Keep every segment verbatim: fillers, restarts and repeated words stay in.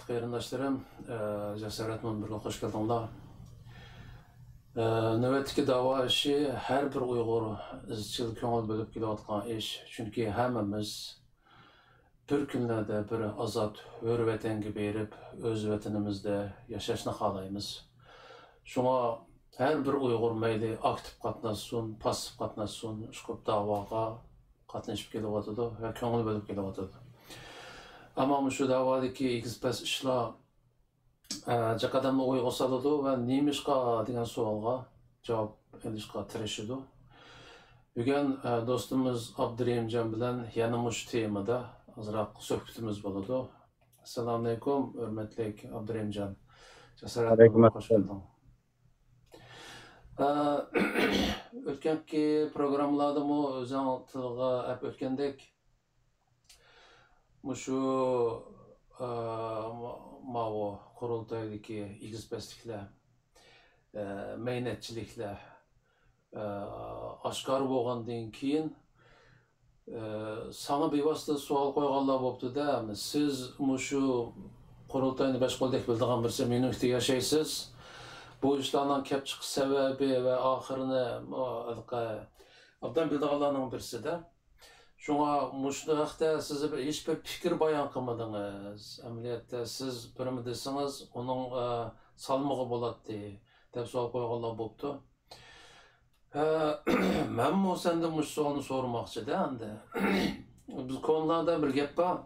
قېرىنداشلىرىم، ئە، جاسارەت مۇنبىرىگە خوش كەلدىڭلار. ئە، نۆۋەتتىكى داۋا ئىشى ھەر بىر ئۇيغۇر ئىزچىل كۆڭۈل بۆلۈپ كېلىۋاتقان ئىش. چۈنكى ھەممىمىز بىر كۈنلەردە بىر ئازاد ھۆر ۋەتەنگە بېرىپ، ئۆز ۋەتىنىمىزدە ياشاشنى خالايمىز. شۇڭا ھەر بىر ئۇيغۇر مەيلى ئاكتىپ قاتناشسۇن، پاسسىپ قاتناشسۇن، ئۇشبۇ داۋاغا قاتنىشىپ كېلىۋاتىدۇ ۋە كۆڭۈل بۆلۈپ كېلىۋاتىدۇ. ئەمما مۇشۇ داۋادىكى ئېگىز-پەس ئىشلار، ئە، جىق ئادەمنى ئويغا سالىدۇ ۋە نېمىشقا دېگەن سوئالغا جاۋاب ئېلىشقا تىرىشىدۇ. بۈگۈن، ئە، دوستىمىز ئابدۇرېھىمجان بىلەن يەنە مۇشۇ تېمىدا ئازراق سۆھبىتىمىز بولىدۇ. ئەسسالامۇئەلەيكۇم، ھۆرمەتلىك ئابدۇرېھىمجان. جاسارەت، ئەلەيكۇم ئەسسالام. خوش كەلدىڭ. ئە، ئۆتكەنكى پروگراممىلاردىمۇ ئۆزۈڭ تىلغا ئەپ ئۆتكەندەك، مۇشۇ، ئە، ما-، ماۋۇ قۇرۇلتايدىكى ئېگىز-پەسلىكلەر، ئە، مەينەتچىلىكلەر، ئە، ئاشكارا بولغاندىن كېيىن، ئە، ساڭا بىۋاسىتە سوئال قويغانلار بوپتۇ-دە، سىز مۇشۇ قۇرۇلتاينى بەش قولدەك بىلىدىغان بىرسى مۇنبىرىدە ياشايسىز. بۇ ئىشلارنىڭ كەپ چىقىش سەۋەبى ۋە ئاخىرىنى، ئۇ، ھېلىقى ئوبدان بىلىدىغانلارنىڭ بىرسى-دە. شۇڭا مۇشۇ ھەقتە سىز بىر، ھېچ بىر پىكىر بايان قىلمىدىڭىز. ئەمەلىيەتتە سىز بىرىمۇ دېسىڭىز، ئۇنىڭ، ئە، سالمىقى بولاتتى، دەپ سوئال قويغانلار بوپتۇ. ھە، مەنمۇ سەندىن مۇشۇ سوئالنى سورىماقچىدە ئەمدى. بىز كونىلاردا بىر گەپ بار.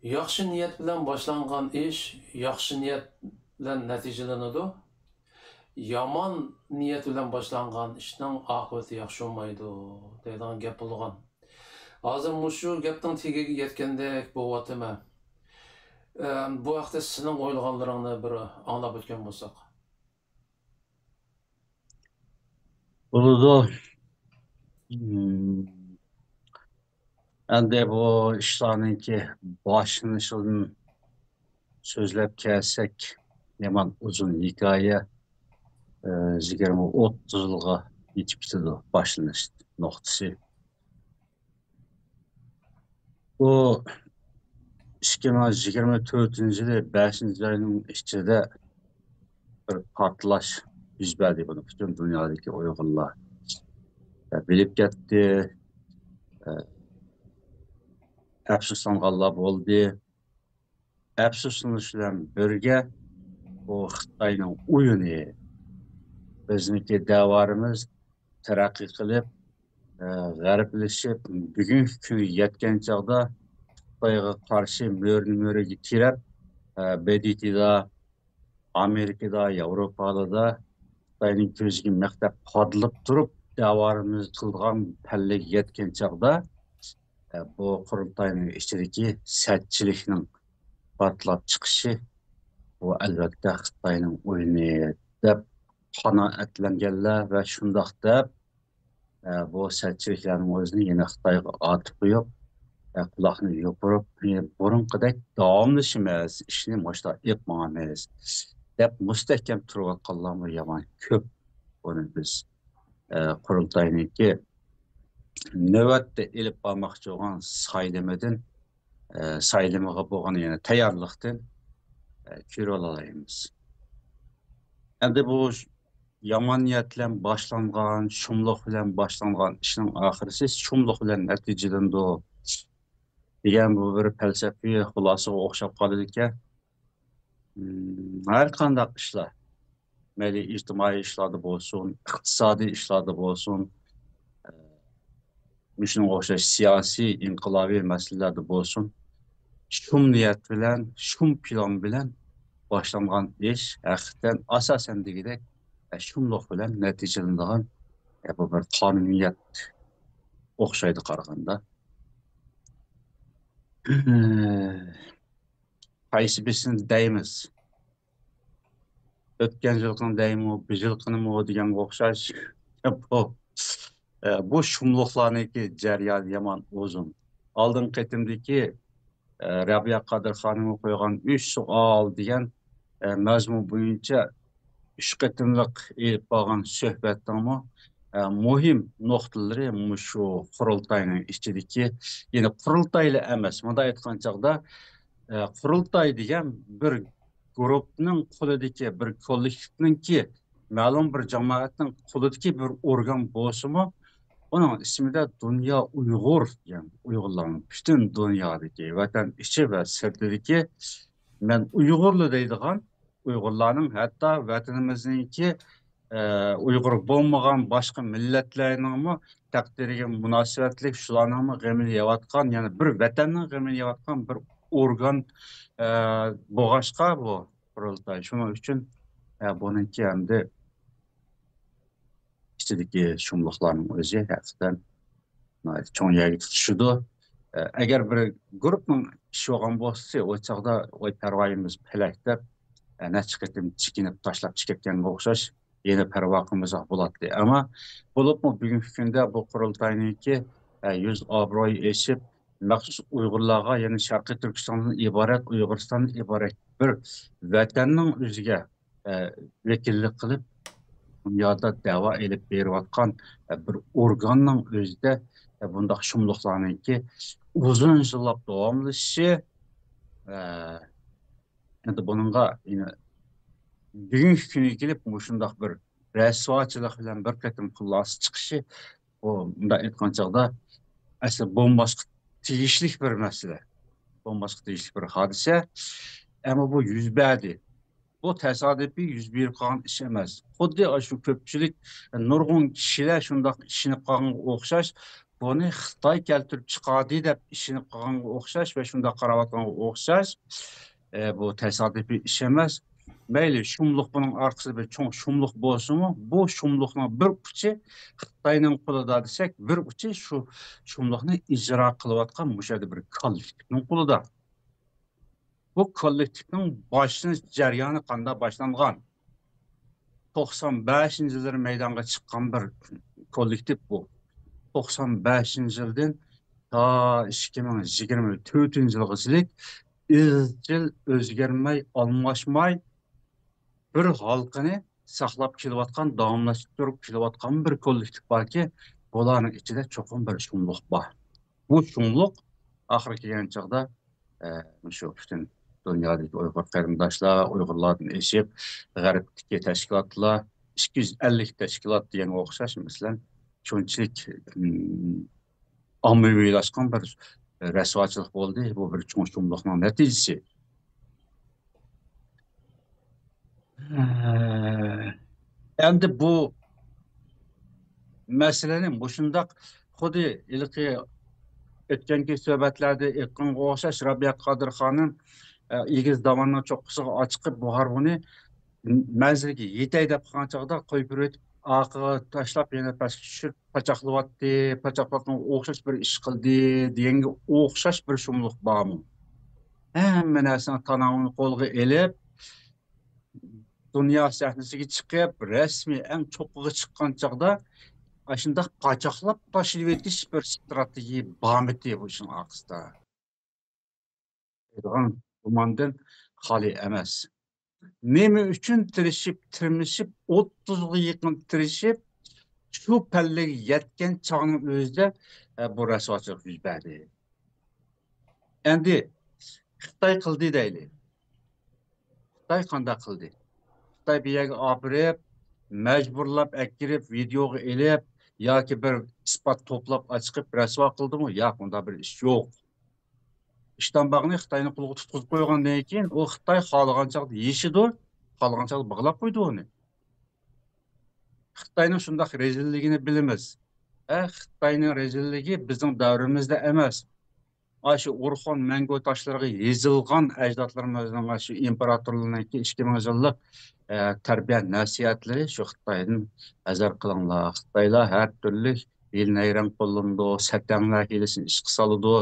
ياخشى نىيەت بىلەن باشلانغان ئىش ياخشى نىيەت بىلەن نەتىجىلىنىدۇ. يامان نىيەت بىلەن باشلانغان ئىشنىڭ ئاقىۋىتى ياخشى بولمايدۇ، دەيدىغان گەپ بولغان. ھازىر مۇشۇ گەپنىڭ تېگىگە يەتكەندەك بولۇۋاتىمەن. ئە، بۇ ھەقتە سېنىڭ ئويلىغانلىرىڭنى بىر ئاڭلاپ ئۆتكەن بولساق. بولىدۇ. مم. ئەمدى بۇ ئىشلارنىڭكى باشلىنىشىدىن سۆزلەپ كەلسەك، يامان ئۇزۇن ھېكايە. ئە، يىگىرمە، ئوتتۇز يىلغا يېتىپ كېتىدۇ باشلىنىش نۇقتىسى. بۇ ئىككى مىڭ يىگىرمە تۆتىنچى يىلى بەشىنچى ئاينىڭ ئىچىدە بىر پارتلاش يۈز بەردى. بۇنى پۈتۈن دۇنيادىكى ئۇيغۇرلار بىلىپ كەتتى. ئەپسۇسلانغانلار بولدى. ئەپسۇسلىنىش بىلەن بىرگە، بۇ خىتاينىڭ ئويۇنى. بىزنىڭكى دەۋرىمىز تەرەققىي قىلىپ، ئە، غەربلىشىپ، بۈگۈنكى كۈنگە يەتكەن چاغدا خىتايغا قارشى مۆرىنى مۆرىگە تىرەپ، ئە، ب د ت دا، ئامېرىكىدا، ياۋروپادا خىتاينىڭ كۆزىگە مەختەپ قادىلىپ تۇرۇپ، دەۋرىمىز قىلىدىغان پەللىگە يەتكەن چاغدا، ئە، بۇ قۇرۇلتاينىڭ ئىچىدىكى سەتچىلىكنىڭ پارتلاپ چىقىشى، بۇ ئەلۋەتتە خىتاينىڭ ئويۇنى دەپ قانائەتلەنگەنلەر ۋە شۇنداق دەپ، ئە، بۇ سەتچىلىكلەرنىڭ ئۆزىنى يەنە خىتايغا ئارتىپ قويۇپ، ئە، قۇلاقنى يوپۇرۇپ، ئە، بۇرۇنقىدەك داۋاملىشىمىز، ئىشنى مۇشۇنداق ئېلىپ ماڭىمىز دەپ مۇستەھكەم تۇرۇۋاتقانلارمۇ يامان كۆپ. بۇنى بىز، ئە، قۇرۇلتاينىڭكى نۆۋەتتە ئېلىپ بارماقچى بولغان سايلىمىدىن، ئە، سايلىمىغا بولغان يەنە تەييارلىقتىن، ئە، كۆرۈۋالالايمىز. ئەمدى بۇ ش-، يامان نىيەت بىلەن باشلانغان، شۇملۇق بىلەن باشلانغان ئىشنىڭ ئاخىرىسى شۇملۇق بىلەن نەتىجىلىنىدۇ دېگەن بۇ بىر پەلسەپىۋى خۇلاسىغا ئوخشاپ قالىدىكەن. مم، ھەر قانداق ئىشلار، مەيلى ئىجتىمائىي ئىشلاردا بولسۇن، ئىقتىسادىي ئىشلاردا بولسۇن، ئە، مۇشۇنىڭغا ئوخشاش سىياسىي، ئىنقىلابىي مەسىلىلەردە بولسۇن، شۇم نىيەت بىلەن، شۇم پىلان بىلەن باشلانغان ئىش ھەقىقەتەن ئاساسەن دېگۈدەك، ئە، شۇملۇق بىلەن نەتىجىلىنىدىغان، ئە، بۇ بىر قانۇنىيەت ئوخشايدۇ قارىغاندا. قايسى بىرسىنى دەيمىز؟ ئۆتكەن يىلقىنى دەيمۇ، بۇ يىلقىنىمۇ دېگەنگە ئوخشاش. بۇ، ئە، بۇ شۇملۇقلارنىڭكى جەريانى يامان ئۇزۇن. ئالدىنقى قېتىمدىكى، ئە، رابىيە قادىر خانىمغا قويغان ئۈچ سوئال دېگەن، ئە، مەزمۇن بويىچە ئۈچ قېتىملىق ئېلىپ بارغان سۆھبەتنىڭمۇ، ئە، مۇھىم نۇقتىلىرى مۇشۇ قۇرۇلتاينىڭ ئىچىدىكى، يەنى قۇرۇلتايلا ئەمەس، مۇنداق ئېيتقان چاغدا، ئە، قۇرۇلتاي دېگەن بىر گۇرۇپنىڭ قولىدىكى، بىر كوللېكتىپنىڭكى، مەلۇم بىر جامائەتنىڭ قولىدىكى بىر ئورگان بولسىمۇ، ئۇنىڭ ئىسمىدە دۇنيا ئۇيغۇر دېگەن، ئۇيغۇرلارنىڭ پۈتۈن دۇنيادىكى، ۋەتەن ئىچى ۋە سىرتىدىكى، مەن ئۇيغۇرلا دەيدىغان، ئۇيغۇرلارنىڭ، ھەتتا ۋەتىنىمىزنىڭكى، ئە، ئۇيغۇر بولمىغان باشقا مىللەتلەرنىڭمۇ تەقدىرىگە مۇناسىۋەتلىك، شۇلارنىڭمۇ غېمىنى يەۋاتقان، يەنى بىر ۋەتەننىڭ غېمىنى يەۋاتقان بىر ئورگان، ئە، بولغاچقا بۇ قۇرۇلتاي. شۇنىڭ ئۈچۈن، ئە، بۇنىڭكى ئەمدى ئىچىدىكى شۇملۇقلارنىڭ ئۆزى ھەقىقەتەن ناھايىتى چوڭ يەرگە تۇتىشىدۇ. ئە، ئەگەر بىر گۇرۇپنىڭ ئىشى بولغان بولسا، ئۇ چاغدا ۋاي پەرۋايىمىز پەلەك دەپ، ئە، نەچچە قېتىم چېكىنىپ تاشلاپ چىقىپ كەتكەنگە ئوخشاش، يەنە پەرۋا قىلمىساق بولاتتى. ئەمما بولۇپمۇ بۈگۈنكى كۈندە بۇ قۇرۇلتاينىڭكى، ئە، يۈز ئابرۇيى ئېشىپ، مەخسۇس ئۇيغۇرلارغا، يەنى شەرقىي تۈركىستاندىن ئىبارەت، ئۇيغۇرىستاندىن ئىبارەت بىر ۋەتەننىڭ ئۆزىگە، ئە، ۋەكىللىك قىلىپ، دۇنيادا دەۋا ئېلىپ بېرىۋاتقان، ئە، بىر ئورگاننىڭ ئۆزىدە، ئە، بۇنداق شۇملۇقلارنىڭكى ئۇزۇن يىللاپ داۋاملىشىشى، ئە، ئەمدى بۇنىڭغا، يەنى، بۈگۈنكى كۈنگە كېلىپ مۇشۇنداق بىر رەسۋاچىلىق بىلەن بىر قېتىم خۇلاسە چىقىشى، بۇ، مۇنداق ئېيتقان چاغدا، ئەسلى بولماسقا تېگىشلىك بىر مەسىلە، بولماسقا تېگىشلىك بىر ھادىسە. ئەمما بۇ يۈز بەردى. بۇ تاسادىپىي يۈز بېرىپ قالغان ئىش ئەمەس. خۇددى ئاشۇ كۆپچىلىك، نۇرغۇن كىشىلەر شۇنداق ئىشىنىپ قالغانغا ئوخشاش، بۇنى خىتاي كەلتۈرۈپ چىقاردى دەپ ئىشىنىپ قالغانغا ئوخشاش ۋە شۇنداق قاراۋاتقانغا ئوخشاش، ئە، بۇ تاسادىپىي ئىش ئەمەس. مەيلى، شۇملۇق، بۇنىڭ ئارقىسىدا بىر چوڭ شۇملۇق بولسىمۇ، بۇ شۇملۇقنىڭ بىر ئۇچى خىتاينىڭ قولىدا دېسەك، بىر ئۇچى شۇ شۇملۇقنى ئىجرا قىلىۋاتقان مۇشۇ يەردە بىر كوللېكتىپنىڭ قولىدا. بۇ كوللېكتىپنىڭ باشلىنىش جەريانى قانداق باشلانغان؟ توقسان بەشىنچى يىللىرى مەيدانغا چىققان بىر كوللېكتىپ بۇ. توقسان بەشىنچى يىلدىن تا ئىككى مىڭ يىگىرمە تۆتىنچى يىلغىچىلىك ئىزچىل ئۆزگەرمەي، ئالماشماي، بىر ھالقىنى ساقلاپ كېلىۋاتقان، داۋاملاشتۇرۇپ كېلىۋاتقان بىر كوللېكتىپ باركى، بۇلارنىڭ ئىچىدە چوقۇم بىر شۇملۇق بار. بۇ شۇملۇق ئاخىرى كەلگەن چاغدا، ئە، مۇشۇ پۈتۈن دۇنيادىكى ئۇيغۇر قېرىنداشلار، ئۇيغۇرلاردىن ئېشىپ، غەربتىكى تەشكىلاتلار، ئىككى يۈز ئەللىك تەشكىلات دېگەنگە ئوخشاش، مەسىلەن، شۇنچىلىك، ئىم، ئاممىۋىلاشقان بىر رەسۋاچىلىق بولدى. بۇ بىر چوڭ شۇملۇقنىڭ نەتىجىسى. ئەمدى بۇ مەسىلىنى مۇشۇنداق، خۇددى ھېلىقى ئۆتكەنكى سۆھبەتلەردە ئېيتقانغا ئوخشاش، رابىيە قادىر خانىم، ئە، ئېگىز داۋاننىڭ چوققىسىغا ئاچىقىپ، بۇ ھارۋىنى مەنزىلگە يېتەي دەپ قالغان چاغدا قويۇپ بېرىۋېتىپ، ئارقىغا تاشلاپ، يەنە پەسكە چۈشۈرۈپ، پاچاقلىۋەتتى، پاچاقلاتقانغا ئوخشاش بىر ئىش قىلدى دېگەنگە ئوخشاش بىر شۇملۇق بارمۇ؟ ھەممە نەرسىنىڭ تاناۋىنى قولغا ئېلىپ، دۇنيا سەھنىسىگە چىقىپ، رەسمىي ئەڭ چوققىغا چىققان چاغدا، ئاشۇنداق پاچاقلاپ تاشلىۋېتىش بىر ستراتېگىيە بارمىدى بۇ ئىشنىڭ ئارقىسىدا؟ دەيدىغان گۇماندىن خالىي ئەمەس. نېمە ئۈچۈن تىرىشىپ، تىرمىشىپ، ئوتتۇزغا يېقىن تىرىشىپ، شۇ پەللىگە يەتكەن چاغنىڭ ئۆزىدە، ئە، بۇ رەسۋاچىلىق يۈز بەردى؟ ئەمدى خىتاي قىلدى دەيلى. خىتاي قانداق قىلدى؟ خىتاي بۇ يەرگە ئاپىرىپ، مەجبۇرلاپ ئەكىرىپ، ۋىدېئوغا ئېلىپ ياكى بىر ئىسپات توپلاپ ئاچىقىپ رەسۋا قىلدىمۇ؟ ياق، ئۇنداق بىر ئىش يوق. ئىشتانباغنى خىتاينىڭ قولىغا تۇتقۇزۇپ قويغاندىن كېيىن، ئۇ خىتاي خالىغان چاغدا يېشىدۇ، خالىغان چاغدا باغلاپ قويىدۇ ئۇنى. خىتاينىڭ شۇنداق رەزىللىكىنى بىلىمىز. ھە، خىتاينىڭ رەزىللىكى بىزنىڭ دەۋرىمىزدە ئەمەس. ئاشۇ ئورخۇن مەڭگۈ تاشلىرىغا يېزىلغان ئەجدادلىرىمىزنىڭ ئاشۇ ئىمپېراتورلىرىنىڭكى ئىككى مىڭ يىللىق، ئە، تەربىيە نەسىھەتلىرى شۇ خىتايدىن ھەزەر قىلىڭلار. خىتايلار ھەر تۈرلۈك ھىيلە-نەيرەڭ قوللىنىدۇ، سەتەڭلەر ھىيلىسىنى ئىشقا سالىدۇ.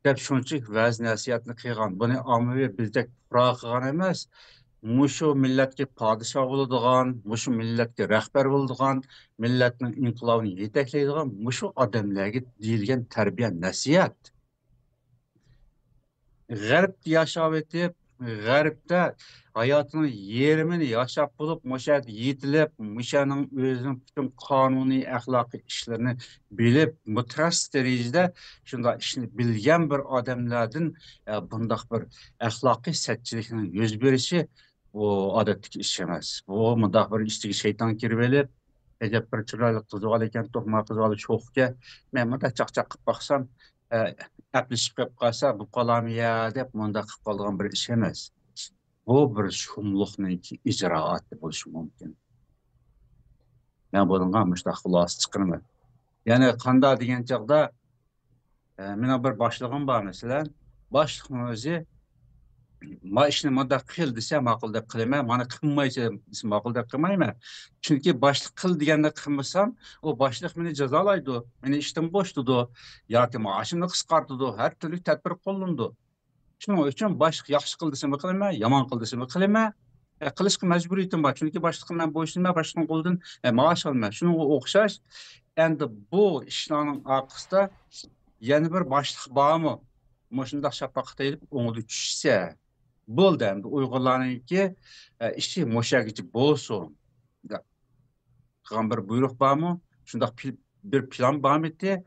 دەپ شۇنچىلىك ۋەز نەسىھەتنى قىلغان. بۇنى ئاممىۋى بىزدەك پۇقرا قىلغان ئەمەس. مۇشۇ مىللەتكە پادىشاھ بولىدىغان، مۇشۇ مىللەتكە رەھبەر بولىدىغان، مىللەتنىڭ ئىنقىلابىنى يېتەكلەيدىغان مۇشۇ ئادەملەرگە دېيىلگەن تەربىيە نەسىھەت. غەربتە ياشاۋېتىپ، غەربتە ھاياتىنىڭ يېرىمىنى ياشاپ بولۇپ، مۇشۇ يەردە يېتىلىپ، مۇشۇنىڭ ئۆزىنىڭ پۈتۈن قانۇنىي، ئەخلاقىي ئىشلىرىنى بىلىپ، مۇتەخەسسىس دەرىجىدە شۇنداق ئىشنى بىلگەن بىر ئادەملەردىن، ئە، بۇنداق بىر ئەخلاقىي سەتچىلىكنىڭ يۈز بېرىشى، بۇ ئادەتتىكى ئىش ئەمەس. بۇ مۇنداق بىر ئىچىگە شەيتان كىرىۋېلىپ، ئەجەب بىر چىرايلىق قىز بار ئىكەن، تۇغما قىز بار شوخكە، مەن مۇنداق چاقچاق قىلىپ باقسام، ئە، ئەپلىشىپ قېلىپ قالسا، بۇ قالامىيە دەپ مۇنداق قىلىپ قالىدىغان بىر ئىش ئەمەس. بۇ بىر شۇملۇقنىڭكى ئىجرائاتى بولۇشى مۇمكىن. مەن بۇنىڭغا مۇشۇنداق خۇلاسە چىقىرىمەن. يەنى قاندا دېگەن چاغدا، ئە، مېنىڭ بىر باشلىقىم بار، مەسىلەن. باشلىقنىڭ ئۆزى، ما ئىشنى مۇنداق قىل دېسە، ماقۇل دەپ قىلىمەن، مانا قىلمايسەن دېسە، ماقۇل دەپ قىلمايمەن. چۈنكى باشلىق قىل دېگەندە قىلمىسام، ئۇ باشلىق مېنى جازالايدۇ، مېنى ئىشتىن بوشىتىدۇ ياكى مائاشىمنى قىسقارتىدۇ، ھەر تۈرلۈك تەدبىر قوللىنىدۇ. شۇنىڭ ئۈچۈن باشلىق ياخشى قىل دېسىمۇ قىلىمەن، يامان قىل دېسىمۇ قىلىمەن. ئە، قىلىشقا مەجبۇرىيىتىم بار، چۈنكى باشلىققا مەن بويسۇنىمەن، باشلىقنىڭ قولىدىن، ئە، مائاش ئالىمەن. شۇنىڭغا ئوخشاش، ئەمدى بۇ ئىشلارنىڭ ئارقىسىدا يەنە بىر باشلىق بارمۇ؟ مۇشۇنداق شاپاققا تېيىلىپ ئوڭدا چۈشسە، بولدى ئەمدى ئۇيغۇرلارنىڭكى، ئە، ئىشى مۇشۇ يەرگىچە بولسۇن، دەپ قىلغان بىر بۇيرۇق بارمۇ؟ شۇنداق پىل-، بىر پىلان بارمىدى؟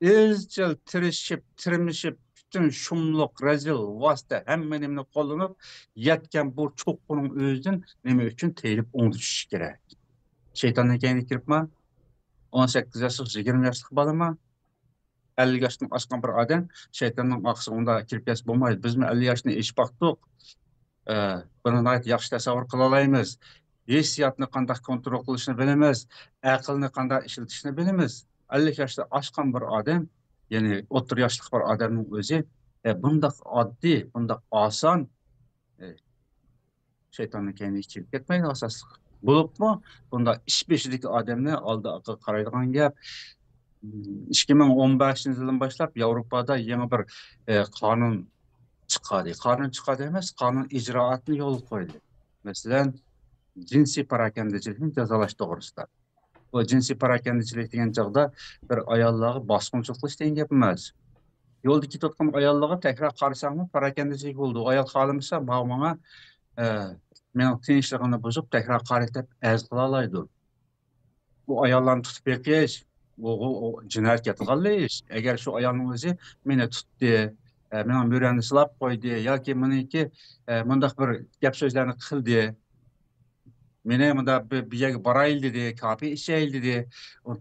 ئىزچىل تىرىشىپ، تىرمىشىپ، پۈتۈن شۇملۇق، رەزىل، ۋاسىتە، ھەممە نېمىنى قوللىنىپ يەتكەن بۇ چوققىنىڭ ئۆزىدىن نېمە ئۈچۈن تېيىلىپ ئوڭدا چۈشۈش كېرەك؟ شەيتاننىڭ كەينىگە كىرىپما؟ ئون سەككىز ياشلىق، يىگىرمە ياشلىق بالىما؟ ئەللىك ياشتىن ئاشقان بىر ئادەم شەيتاننىڭ ئارقىسىغا ئۇنداق كىرىپ كەتسە بولمايدۇ. بىزمۇ ئەللىك ياشتىن ئېشىپ باقتۇق. ئە، بۇنى ناھايىتى ياخشى تەسەۋۋۇر قىلالايمىز. ھېسسىياتنى قانداق كونترول قىلىشنى بىلىمىز. ئەقىلنى قانداق ئىشلىتىشنى بىلىمىز. ئەللىك ياشتىن ئاشقان بىر ئادەم، يەنى ئوتتۇرا ياشلىق بىر ئادەمنىڭ ئۆزى، ئە، بۇنداق ئاددىي، بۇنداق ئاسان، ئە، شەيتاننىڭ كەينىگە كىرىپ كەتمەيدۇ ئاساسلىق. بولۇپمۇ بۇنداق ئىش بېشىدىكى ئادەمنى ئالدىغا قارايدىغان گەپ. ئىككى مىڭ ئون بەشىنچى يىلدىن باشلاپ ياۋروپادا يېڭى بىر، ئە، قانۇن چىقاردى. قانۇن چىقاردى ئەمەس، قانۇن ئىجرائاتىنى يولغا قويدى. مەسىلەن، جىنسىي پاراكەندىچىلىكنى جازالاش توغرىسىدا. بۇ جىنسىي پاراكەندىچىلىك دېگەن چاغدا بىر ئاياللارغا باسقۇنچىلىق قىلىش دېگەن گەپ ئەمەس. يولدا كېتىۋاتقان ئاياللارغا تەكرار قارىساڭمۇ پاراكەندىچىلىك بولىدۇ. ئايال خالىمىسا، ماڭا، ماڭا، ئە، مېنىڭ تىنچلىقىمنى بۇزۇپ، تەكرار قارا دەپ ئەرز قىلالايدۇ. بۇ ئاياللارنى تۇتۇپ بېقىش، بۇ، بۇ، بۇ جىنايەتكە ياتىدىغانلا ئىش. ئەگەر شۇ ئايالنىڭ ئۆزى مېنى تۇتتى، ئە، مېنىڭ مۈرەمنى سىلاپ قويدى ياكى مېنىڭكى، ئە، مۇنداق بىر گەپ سۆزلەرنى قىلدى، مېنى مۇنداق بىر، بىر يەرگە بارايلى دېدى، كافې ئىچەيلى دېدى،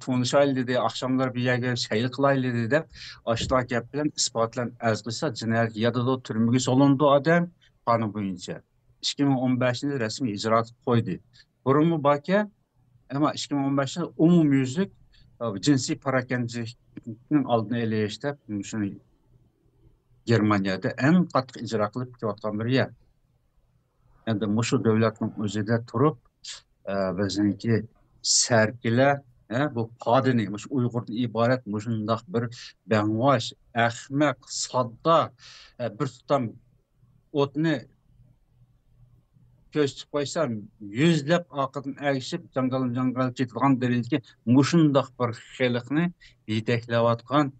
تونۇشايلى دېدى، ئاخشاملار بىر يەرگە سەيلە قىلايلى دېدى دەپ، ئاشۇنداق گەپ بىلەن، ئىسپات بىلەن ئەرز قىلسا، جىنايەتكە ياتىدۇ، تۈرمىگە سولىنىدۇ ئادەم، قانۇن بويىچە. ئىككى مىڭ ئون بەشىنچى يىل رەسمىي ئىجرا قىلىپ قويدى. بۇرۇنمۇ باركەن، ئەمما ئىككى مىڭ ئون بەشىنچى يىل ئومۇميۈزلۈك، ئە، جىنسىي پاراكەندىچىلىكنىڭ ئالدىنى ئېلىش دەپ، شۇنى گېرمانىيەدە ئەڭ قاتتىق ئىجرا قىلىپ كېلىۋاتقان بىر يەر. ئەمدى مۇشۇ دۆلەتنىڭ ئۆزىدە تۇرۇپ، ئە، بىزنىڭكى سەركىلە، ئە، بۇ پادىنى، مۇشۇ ئۇيغۇردىن ئىبارەت مۇشۇنداق بىر بەڭۋاش، ئەخمەق، ساددا، ئە، بىر تۇتام ئوتنى كۆرسىتىپ قويسا، يۈزلەپ ئارقىدىن ئەگىشىپ، جاڭگال-جاڭگال كېتىدىغان دەرىجىدىكى مۇشۇنداق بىر خەلقنى يېتەكلەۋاتقان،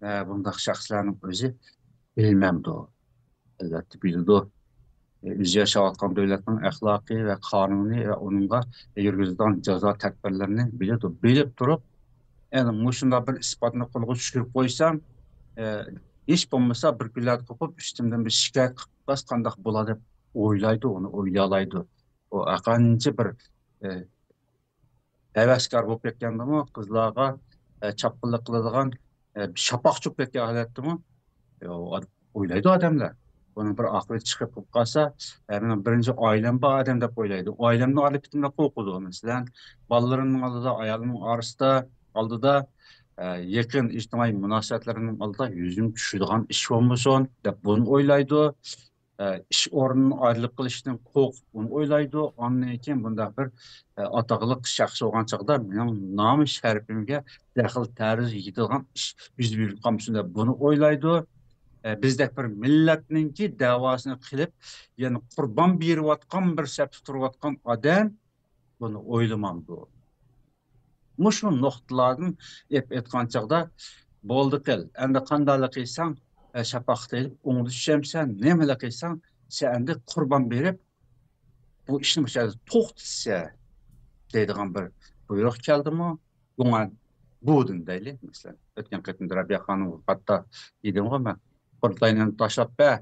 ئە، بۇنداق شەخسلەرنىڭ ئۆزى بىلمەمدۇ؟ ئەلۋەتتە بىلىدۇ. ئۆزى ياشاۋاتقان دۆلەتنىڭ ئەخلاقى ۋە قانۇنى ۋە ئۇنىڭغا يۈرگۈزىدىغان جازا تەدبىرلىرىنى بىلىدۇ. بىلىپ تۇرۇپ، يەنى مۇشۇنداق بىر ئىسپاتنى قولغا چۈشۈرۈپ قويسام، ئە، ھېچ بولمىسا بىر كۈنلەردە قوپۇپ، ئۈستۈمدىن بىر شىكايەت قىلىپ قالسا قانداق بولا دەپ ئويلايدۇ، ئۇنى ئويلايدۇ. ئۇ ھەرقانچە بىر، ئە، ھەۋەسكار بولۇپ كەتكەندىمۇ، قىزلارغا، ئە، چاپقۇنلۇق قىلىدىغان، ئە، شاپاق چوپ كەتكەن ھالەتتىمۇ، ئە، ئويلايدۇ ئادەملەر. بۇنىڭ بىر ئاقىۋىتى چىقىپ قالسا، ئە، مېنىڭ بىرىنچى ئائىلەم بار ئادەم دەپ ئويلايدۇ. ئائىلەمنىڭ ئارىلىق پىتىنە قورقىدۇ. مەسىلەن، بالىلىرىمنىڭ ئالدىدا، ئايالىمنىڭ ئارىسىدا، ئالدىدا، ئە، يېقىن ئىجتىمائىي مۇناسىۋەتلىرىمنىڭ ئالدىدا يۈزۈم چۈشىدىغان ئىش بولمىسۇن دەپ بۇنى ئويلايدۇ. ئە، ئىش ئورنىنى ئايرىلىپ قېلىشتىن قورقۇپ ئۇنى ئويلايدۇ. ئاندىن كېيىن بۇنداق بىر، ئە، ئاتاقلىق شەخس بولغان چاغدا مېنىڭ نامى شەرىپىمگە دەخلى تەرۇز يېتىدىغان ئىش يۈز بېرىپ قالمىسۇن دەپ بۇنى ئويلايدۇ. ئە، بىزدەك بىر مىللەتنىڭكى دەۋاسىنى قىلىپ، يەنى قۇربان بېرىۋاتقان بىر سەپتە تۇرۇۋاتقان ئادەم بۇنى ئويلىمامدۇ؟ مۇشۇ نۇقتىلاردىن ئېلىپ ئېيتقان چاغدا، بولدى قىل، ئەمدى قانداقلا قىلساڭ، ئە، شاپاققا تېيىلىپ ئوڭدا چۈشەمسەن، نېمىلا قىلساڭ، سەن ئەمدى قۇربان بېرىپ، بۇ ئىشنى مۇشۇ يەردە توختىتىسەن دەيدىغان بىر بۇيرۇق كەلدىمۇ؟ گۇڭئەن بۇدىن دەيلى، مەسىلەن، ئۆتكەن قېتىمدا رەبىيە خانىمغا ھەتتا دېدىمغۇ مەن، قۇرۇلتاينى تاشلاپ بەر،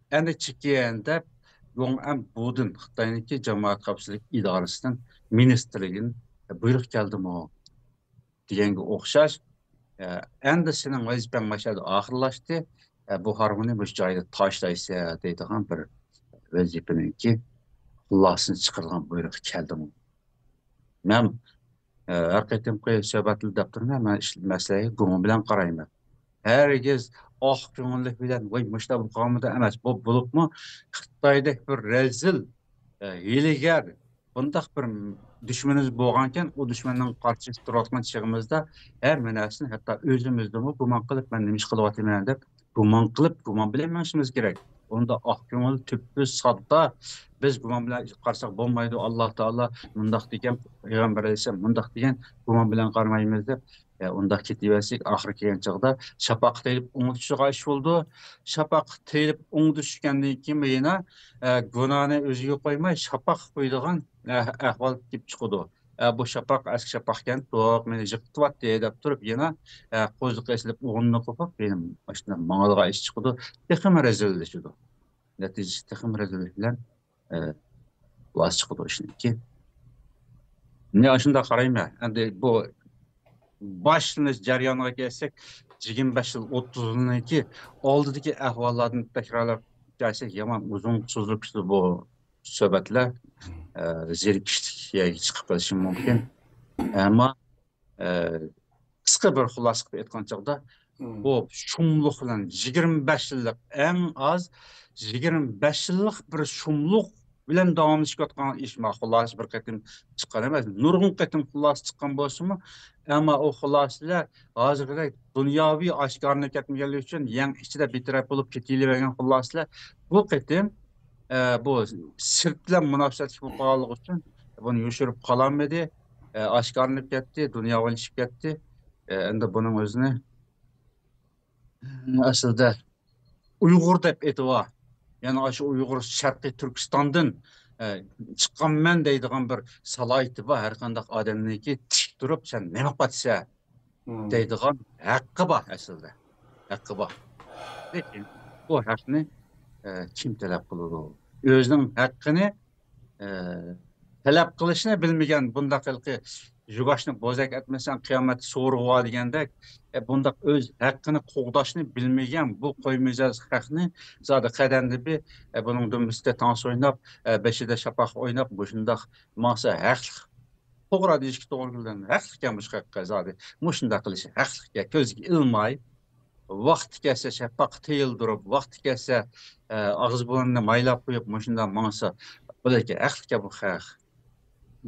ئەنە چېكىن دەپ، گۇڭئەن بۇدىن خىتاينىڭكى جامائەت خەۋپسىزلىك ئىدارىسىنىڭ مىنىستىرلىكىدىن بۇيرۇق كەلدىمۇ دېگەنگە ئوخشاش، ئە، ئەمدى سېنىڭ ۋەزىپەڭ ماشۇ يەردە ئاخىرلاشتى، ئە، بۇ ھارۋىنى مۇشۇ جايدا تاشلايسەن دەيدىغان بىر ۋەزىپىنىڭكى خۇلاسىسىنى چىقىرىدىغان بۇيرۇق كەلدىمۇ؟ مەن، ئە، ھەر قېتىمقى سۆھبەتتە دەپ تۇرىمەن، مەن ئىش-، مەسىلىگە گۇڭ بىلەن قارايمەن. ھەرگىز ئاق كۆڭۈللۈك بىلەن، ۋاي، مۇشۇنداق بولۇپ قالمىدى ئەمەس. بۇ بولۇپمۇ خىتايدەك بىر رەزىل، ئە، ھىيلىگەر، بۇنداق بىر دۈشمىنىمىز بولغانكەن، ئۇ دۈشمەننىڭ قارشىسىدا تۇرۇۋاتقان چېغىمىزدا ھەممە نەرسىنى، ھەتتا ئۆزىمىزنىمۇ گۇمان قىلىپ، مەن نېمە ئىش قىلىۋاتىمەن دەپ گۇمان قىلىپ، گۇمان بىلەن مېڭىشىمىز كېرەك. ئۇندا ئاق كۆڭۈل، تۈپتۈز، ساددا، بىز گۇمان بىلەن قارىساق بولمايدۇ، ئاللا تائالا مۇنداق دېگەن، پەيغەمبەر ئەلەيھىسسالام مۇنداق دېگەن، گۇمان بىلەن قارىمايمىز دەپ، ئە، ئۇنداق كېتىۋەرسەك، ئاخىرى كەلگەن چاغدا شاپاققا تېيىلىپ ئوڭدا چۈشىدىغان ئىش بولىدۇ. شاپاققا تېيىلىپ ئوڭدا چۈشكەندىن كېيىن يەنە، ئە، گۇناھنى ئۆزىگە قويماي، شاپاققا قويىدىغان، ئە، ئەھۋال كېلىپ چىقىدۇ. ئە، بۇ شاپاق ئەسكى شاپاقكەن، توق مېنى يىقىتىۋەتتى دەپ تۇرۇپ، يەنە، ئە، قوزۇقى ئېسىلىپ ئورنىنى قوپۇپ، يەنە مۇشۇنداق ماڭىدىغان ئىش چىقىدۇ. تېخىمۇ رەزىللىشىدۇ. نەتىجىسى تېخىمۇ رەزىللىك بىلەن، ئە، خۇلاسە چىقىدۇ ئىشنىڭكى. مەن ئاشۇنداق قارايمەن. ئەمدى بۇ باشلىنىش جەريانىغا كەلسەك، يىگىرمە بەش يىل، ئوتتۇز يىلنىڭكى ئالدىدىكى ئەھۋاللاردىن تەكرارلاپ كەلسەك، يامان ئۇزۇن سوزۇلۇپ كېتىدۇ بۇ سۆھبەتلەر. ئە، زېرىكىشلىك يەرگە چىقىپ قېلىشى مۇمكىن. ئەمما، ئە، قىسقا بىر خۇلاسە قىلىپ ئېيتقان چاغدا، بۇ شۇملۇق بىلەن يىگىرمە بەش يىللىق، ئەڭ ئاز يىگىرمە بەش يىللىق بىر شۇملۇق بىلەن داۋاملىشىۋاتقان ئىش. ما خۇلاسە بىر قېتىم چىققان ئەمەس، نۇرغۇن قېتىم خۇلاسە چىققان بولسىمۇ، ئەمما ئۇ خۇلاسىلەر ھازىرقىدەك دۇنياۋى ئاشكارىلىنىپ كەتمىگەنلىكى ئۈچۈن، يەڭ ئىچىدە بىتەرەپ بولۇپ كېتىۋەرگەن خۇلاسىلەر بۇ قېتىم، ئە، بۇ سىرت بىلەن مۇناسىۋەتلىك بولۇپ قالغانلىقى ئۈچۈن بۇنى يوشۇرۇپ قالالمىدى. ئە، ئاشكارىلىنىپ كەتتى، دۇنياۋىلىشىپ كەتتى. ئە، ئەمدى بۇنىڭ ئۆزىنى، ئەسلىدە ئۇيغۇر دەپ ئېتىۋا، يەنى ئاشۇ ئۇيغۇر شەرقىي تۈركىستاندىن، ئە، چىققانمەن دەيدىغان بىر سالاھىيىتى بار ھەر قانداق ئادەمنىڭكى، تىك تۇرۇپ، سەن نېمە قىلىۋاتىسەن دەيدىغان ھەققى بار ئەسلىدە. ھەققى بار. لېكىن بۇ ھەقنى، ئە، كىم تەلەپ قىلىدۇ؟ ئۆزىنىڭ ھەققىنى، ئە، تەلەپ قىلىشنى بىلمىگەن بۇنداق ھېلىقى يۇگاشنى بوزەك ئەتمىسەڭ، قىيامەتتە سورىغۇ بار دېگەندەك، ئە، بۇنداق ئۆز ھەققىنى قوغداشنى بىلمىگەن بۇ قوي مىجەز خەقنى زادى قەدەندە بىر، ئە، بۇنىڭ دۈمبىسىدە تانسا ئويناپ، ئە، بېشىدا شاپاق ئويناپ، مۇشۇنداق ماڭسا ھەقلىق. توغرا دېيىشكە توغرا كېلىدۇ. ھەقلىقكەن مۇشۇ خەققە زادى. مۇشۇنداق قىلىشى ھەقلىقكەن. كۆزگە ئىلماي، ۋاقتى كەلسە شاپاققا تېيىلدۇرۇپ، ۋاقتى كەلسە، ئە، ئاغزى بۇرنىنى مايلاپ قويۇپ، مۇشۇنداق ماڭسا، بۇلاركى ھەقلىككەن بۇ خەق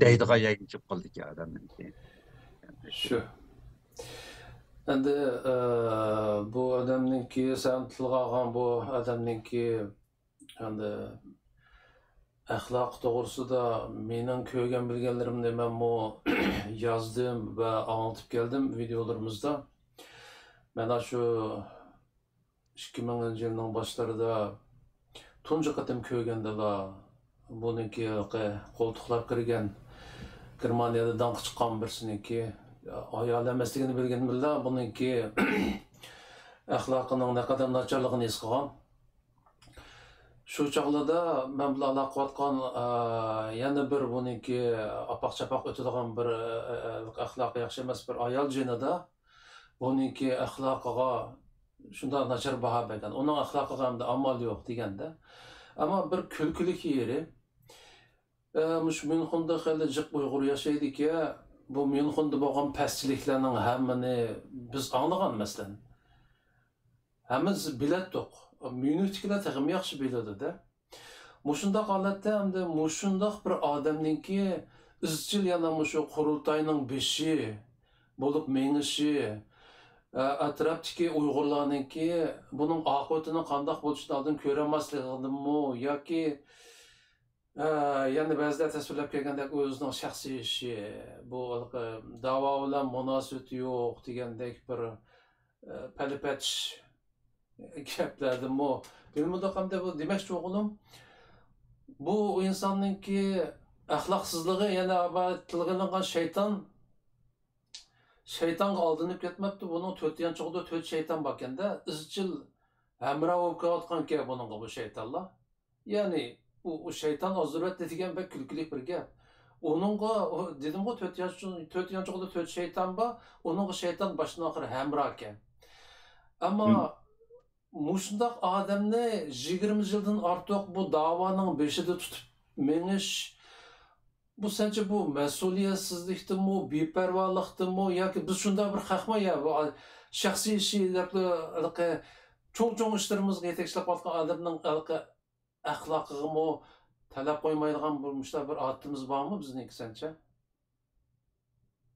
دەيدىغان يەرگە كېلىپ قالدىكەن ئادەمنىڭكى. شۇ. ئەمدى، ئە، بۇ ئادەمنىڭكى، سەن تىلغا ئالغان بۇ ئادەمنىڭكى ئەمدى ئەخلاق توغرىسىدا مېنىڭ كۆرگەن بىلگەنلىرىمنى مەنمۇ يازدىم ۋە ئاڭلىتىپ كەلدىم ۋىدېئولىرىمىزدا. مانا شۇ ئىككى مىڭىنچى يىلنىڭ باشلىرىدا تۇنجى قېتىم كۆرگەندىلا، بۇنىڭكى ھېلىقى قولتۇقلاپ كىرگەن، گېرمانىيەدە داڭقى چىققان بىرسىنىڭكى ئايال ئەمەسلىكىنى بىلگىنىم بىلەن، بۇنىڭكى ئەخلاقىنىڭ نەقەدەر ناچارلىقىنى ھېس قىلغان. شۇ چاغلاردا مەن بىلەن ئالاقە قىلىۋاتقان، ئە، يەنە بىر بۇنىڭكى ئاپاق-چاپاق ئۆتىدىغان بىر، ئە، ئە، ئەخلاقى ياخشى ئەمەس بىر ئايال جېنىدا بۇنىڭكى ئەخلاقىغا شۇنداق ناچار باھا بەرگەن. ئۇنىڭ ئەخلاقىغا ئەمدى ئامال يوق دېگەندە. ئەمما بىر كۈلكىلىك يېرى، ئە، مۇشۇ ميۇنخېندا خېلى جىق ئۇيغۇر ياشايدىكەن. بۇ ميۇنخېندا بولغان پەسچىلىكلەرنىڭ ھەممىنى بىز ئاڭلىغان، مەسىلەن. ھەممىمىز بىلەتتۇق. ميۇنختىكىلەر تېخىمۇ ياخشى بىلىدۇ-دە. مۇشۇنداق ھالەتتە ئەمدى مۇشۇنداق بىر ئادەمنىڭكى ئىزچىل يەنە مۇشۇ قۇرۇلتاينىڭ بېشى بولۇپ مېڭىشى، ئە، ئەتراپتىكى ئۇيغۇرلارنىڭكى بۇنىڭ ئاقىۋىتىنىڭ قانداق بولۇشىنى ئالدىن كۆرەلمەسلىكىدىنمۇ ياكى، ئە، يەنە بەزىلەر تەسۋىرلەپ كەلگەندەك ئۆزىنىڭ شەخسىي ئىشى، بۇ ھېلىقى داۋا بىلەن مۇناسىۋىتى يوق دېگەندەك بىر، ئە، پەلىپەتىش گەپلەردىنمۇ بىلمىدۇق. ئەمدى بۇ دېمەكچى بولغىنىم، بۇ ئىنساننىڭكى ئەخلاقسىزلىقى يەنە تىلغا ئېلىنغان شەيتان، شەيتانغا ئالدىنىپ كەتمەپتۇ. بۇنىڭ تۆت يانچۇقىدا تۆت شەيتان باركەندە، ئىزچىل ھەمراھ بولۇپ كېلىۋاتقانكەن بۇنىڭغا بۇ شەيتانلار. يەنى، ئۇ، ئۇ شەيتان ئازدۇرۇۋەتتى دېگەن بەك كۈلكىلىك بىر گەپ. ئۇنىڭغا، ئۇ، دېدىمغۇ، تۆت يانچۇ-، تۆت يانچۇقىدا تۆت شەيتان بار، ئۇنىڭغا شەيتان باشتىن ئاخىر ھەمراھكەن. ئەمما مۇشۇنداق ئادەمنى يىگىرمە يىلدىن ئارتۇق بۇ داۋانىڭ بېشىدا تۇتۇپ مېڭىش، بۇ سەنچە بۇ مەسئۇلىيەتسىزلىكتىنمۇ، بىپەرۋالىقتىنمۇ ياكى بىز شۇنداق بىر خەقمۇ يا بۇ شەخسىي ئىشى دەپلا ھېلىقى چوڭ-چوڭ ئىشلىرىمىزغا يېتەكچىلىك قىلىۋاتقان ئادەمنىڭ ھېلىقى ئەخلاقىغىمۇ تەلەپ قويمايدىغان بىر مۇشۇنداق بىر ئادىتىمىز بارمۇ بىزنىڭكى سەنچە؟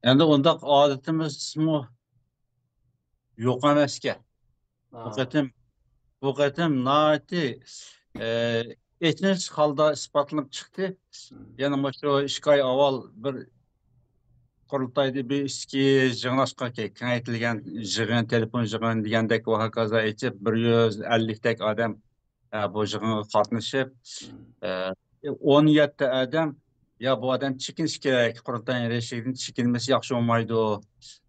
ئەمدى ئۇنداق ئادىتىمىزمۇ يوق ئەمەسكەن. بۇ ھا. قېتىم، بۇ قېتىم ناھايىتى، ئە، ئېچىنىش ھالدا ئىسپاتلىنىپ چىقتى. مم. يەنە مۇشۇ ئىككى ئاي ئاۋۋال بىر قۇرۇلتايدا بىر ئىچكى يىغىنلاشقان، كېڭەيتىلگەن يىغىن، تېلېفون يىغىن دېگەندەك ۋە ھاكازا ئېچىپ، بىر يۈز ئەللىكتەك ئادەم، ئە، بۇ يىغىنغا قاتنىشىپ، مم. ئە، ئون يەتتە ئادەم، يا، بۇ ئادەم چېكىنىش كېرەك، قۇرۇلتاينىڭ رەئىسلىكىدىن چېكىنمىسە ياخشى بولمايدۇ.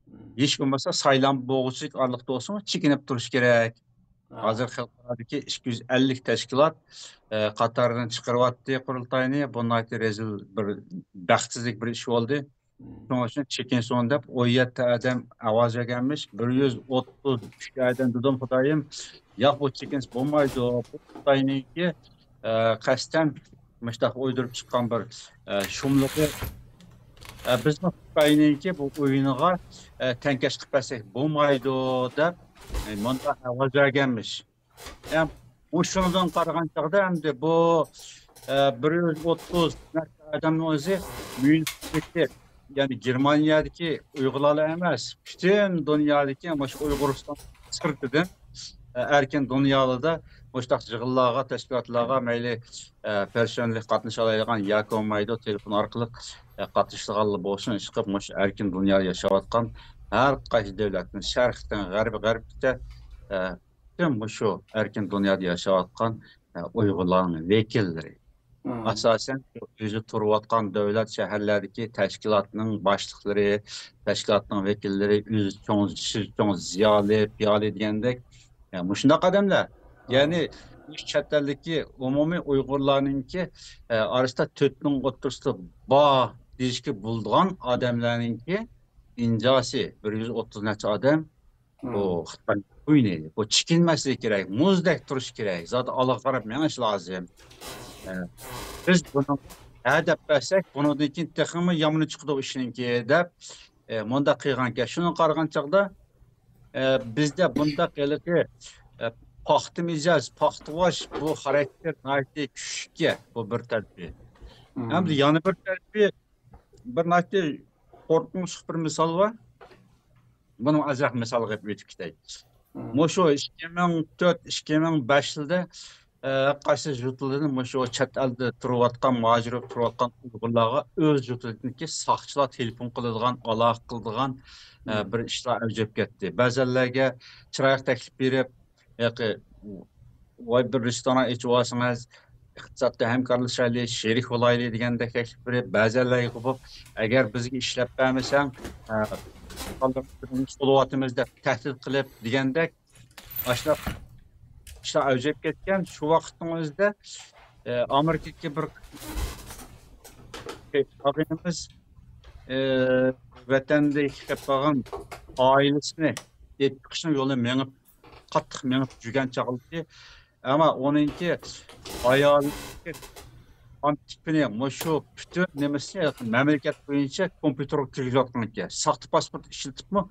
مم. ھېچ بولمىسا سايلام بولغۇچىلىك ئارىلىقتا بولسىمۇ چېكىنىپ تۇرۇش كېرەك. ھا. ھازىر خەلقئارادىكى ئىككى يۈز ئەللىك تەشكىلات، ئە، قاتارىدىن چىقىرىۋەتتى قۇرۇلتاينى. بۇ ناھايىتى رەزىل بىر بەختسىزلىك بىر ئىش بولدى. مم. شۇنىڭ ئۈچۈن چېكىنسۇن دەپ ئون يەتتە ئادەم ئاۋاز بەرگەنمىش. بىر يۈز ئوتتۇز ئۈچ ئادەم دېدىم، خۇدايىم. ياق، بۇ چېكىنسە بولمايدۇ. بۇ خىتاينىڭكى، ئە، قەستەن مۇشتاق ئويدۇرۇپ چىققان بىر، ئە، شۇملۇقى. ئە، بىزمۇ خىتاينىڭكى بۇ ئويۇنىغا، ئە، تەڭكەش قىلىپ بەرسەك بولمايدۇ دەپ، ئە، مۇنداق ئاۋاز بەرگەنمىش. ئەم، مۇشۇنىڭدىن قارىغان چاغدا ئەمدى بۇ، ئە، بىر يۈز ئوتتۇز نەچچە ئادەمنىڭ ئۆزى مۇنىفىقى، يەنى گېرمانىيەدىكى ئۇيغۇرلارلا ئەمەس، پۈتۈن دۇنيادىكى مۇشۇ ئۇيغۇرىستان سىرتىدىن، ئە، ئەركىن دۇنيالىدا مۇشۇنداق يىغىنلارغا، تەشكىلاتلارغا مەيلى، ئە، پەرشەنبە قاتنىشالايدىغان ياكى بولمايدۇ، تېلېفون ئارقىلىق، ئە، قاتنىشىدىغانلار بولسۇن، ئىشقىلىپ مۇشۇ ئەركىن دۇنيادا ياشاۋاتقان ھەر قايسى دۆلەتتىن، شەرقتىن غەربىي، غەربكىچە، ئە، پۈتۈن مۇشۇ ئەركىن دۇنيادا ياشاۋاتقان، ئە، ئۇيغۇرلارنىڭ ۋەكىللىرى. مم. ئاساسەن، شۇ ئۆزى تۇرۇۋاتقان دۆلەت، شەھەرلەردىكى تەشكىلاتنىڭ باشلىقلىرى، تەشكىلاتنىڭ ۋەكىللىرى، ئۆزى چوڭ، سىزى چوڭ زىيالىي، پىيالىي دېگەندەك، ئە، مۇشۇنداق ئادەملەر. مم. يەنى، مۇشۇ چەت ئەلدىكى ئومۇمىي ئۇيغۇرلارنىڭكى، ئە، ئارىسىدا تۆت مىڭ ئوتتۇرىسىدا بار دېيىشكە بولىدىغان ئادەملەرنىڭكى ئىنجاسى، بىر يۈز ئوتتۇز نەچچە ئادەم، بۇ مم. خىتاي ئوينايدۇ. بۇ چېكىنمەسلىكى كېرەك، مۇزدەك تۇرۇش كېرەك. زادى ئالغا قاراپ مېڭىش لازىم. ئە، بىز بۇنى ھە دەپ بەرسەك، بۇنىڭدىن كېيىن تېخىمۇ يامىنى چىقىدۇ ئىشنىڭكى دەپ، ئە، مۇنداق قىلغانكەن. شۇنىڭغا قارىغان چاغدا، ئە، بىزدە بۇنداق ھېلىقى، ئە، پاختا مىجەز، پاختىۋاش بۇ خاراكتېر ناھايىتى كۈچلۈككەن، بۇ بىر تەرىپى. مم. ھەمدە يەنە بىر تەرىپى، بىر ناھايىتى قورقۇنچلۇق بىر مىسال بار. بۇنى ئازراق مىسالغا ئېلىپ ئۆتۈپ كېتەي. مم. مۇشۇ ئىككى مىڭ تۆت، ئىككى مىڭ بەش يىلدا، ئە، قايسى يۇرتلاردىن مۇشۇ چەت ئەلدە تۇرۇۋاتقان، مۇھاجىر بولۇپ تۇرۇۋاتقان ئۇيغۇرلارغا ئۆز يۇرتىدىكى ساقچىلار تېلېفون قىلىدىغان، ئالاقە قىلىدىغان، ئە، مم. بىر ئىشلار ئەۋج ئېلىپ كەتتى. بەزەنلەرگە چىرايلىق تەكلىپ بېرىپ، ياكى ۋاي بىر رېستوران ئېچىۋالسىڭىز، ئىقتىسادتا ھەمكارلىشايلى، شېرىك بولايلى دېگەندەك تەكلىپ بېرىپ، بەزەنلەرگە بولۇپ، ئەگەر بىزگە ئىشلەپ بەرمىسەڭ، ھە، سولىۋاتىمىز دەپ تەھدىت قىلىپ دېگەندەك، ئاشۇنداق ئىشلار ئەۋج ئېلىپ كەتكەن. شۇ ۋاقىتنىڭ ئۆزىدە، ئە، ئامېرىكىدىكى بىر ئاغىنىمىز، ئە، ۋەتەندىكى قېلىپ قالغان ئائىلىسىنى ئېلىپ چىقىشنىڭ يولىنى مېڭىپ، قاتتىق مېڭىپ يۈرگەن چاغلىقى. ئەمما ئۇنىڭكى ئايالى قان تىپىنى، مۇشۇ پۈتۈن نېمىسىنى مەملىكەت بويىچە كومپيۇتېرغا كىرگۈزۈۋاتقان ئىكەن. ساختا پاسپورت ئىشلىتىپمۇ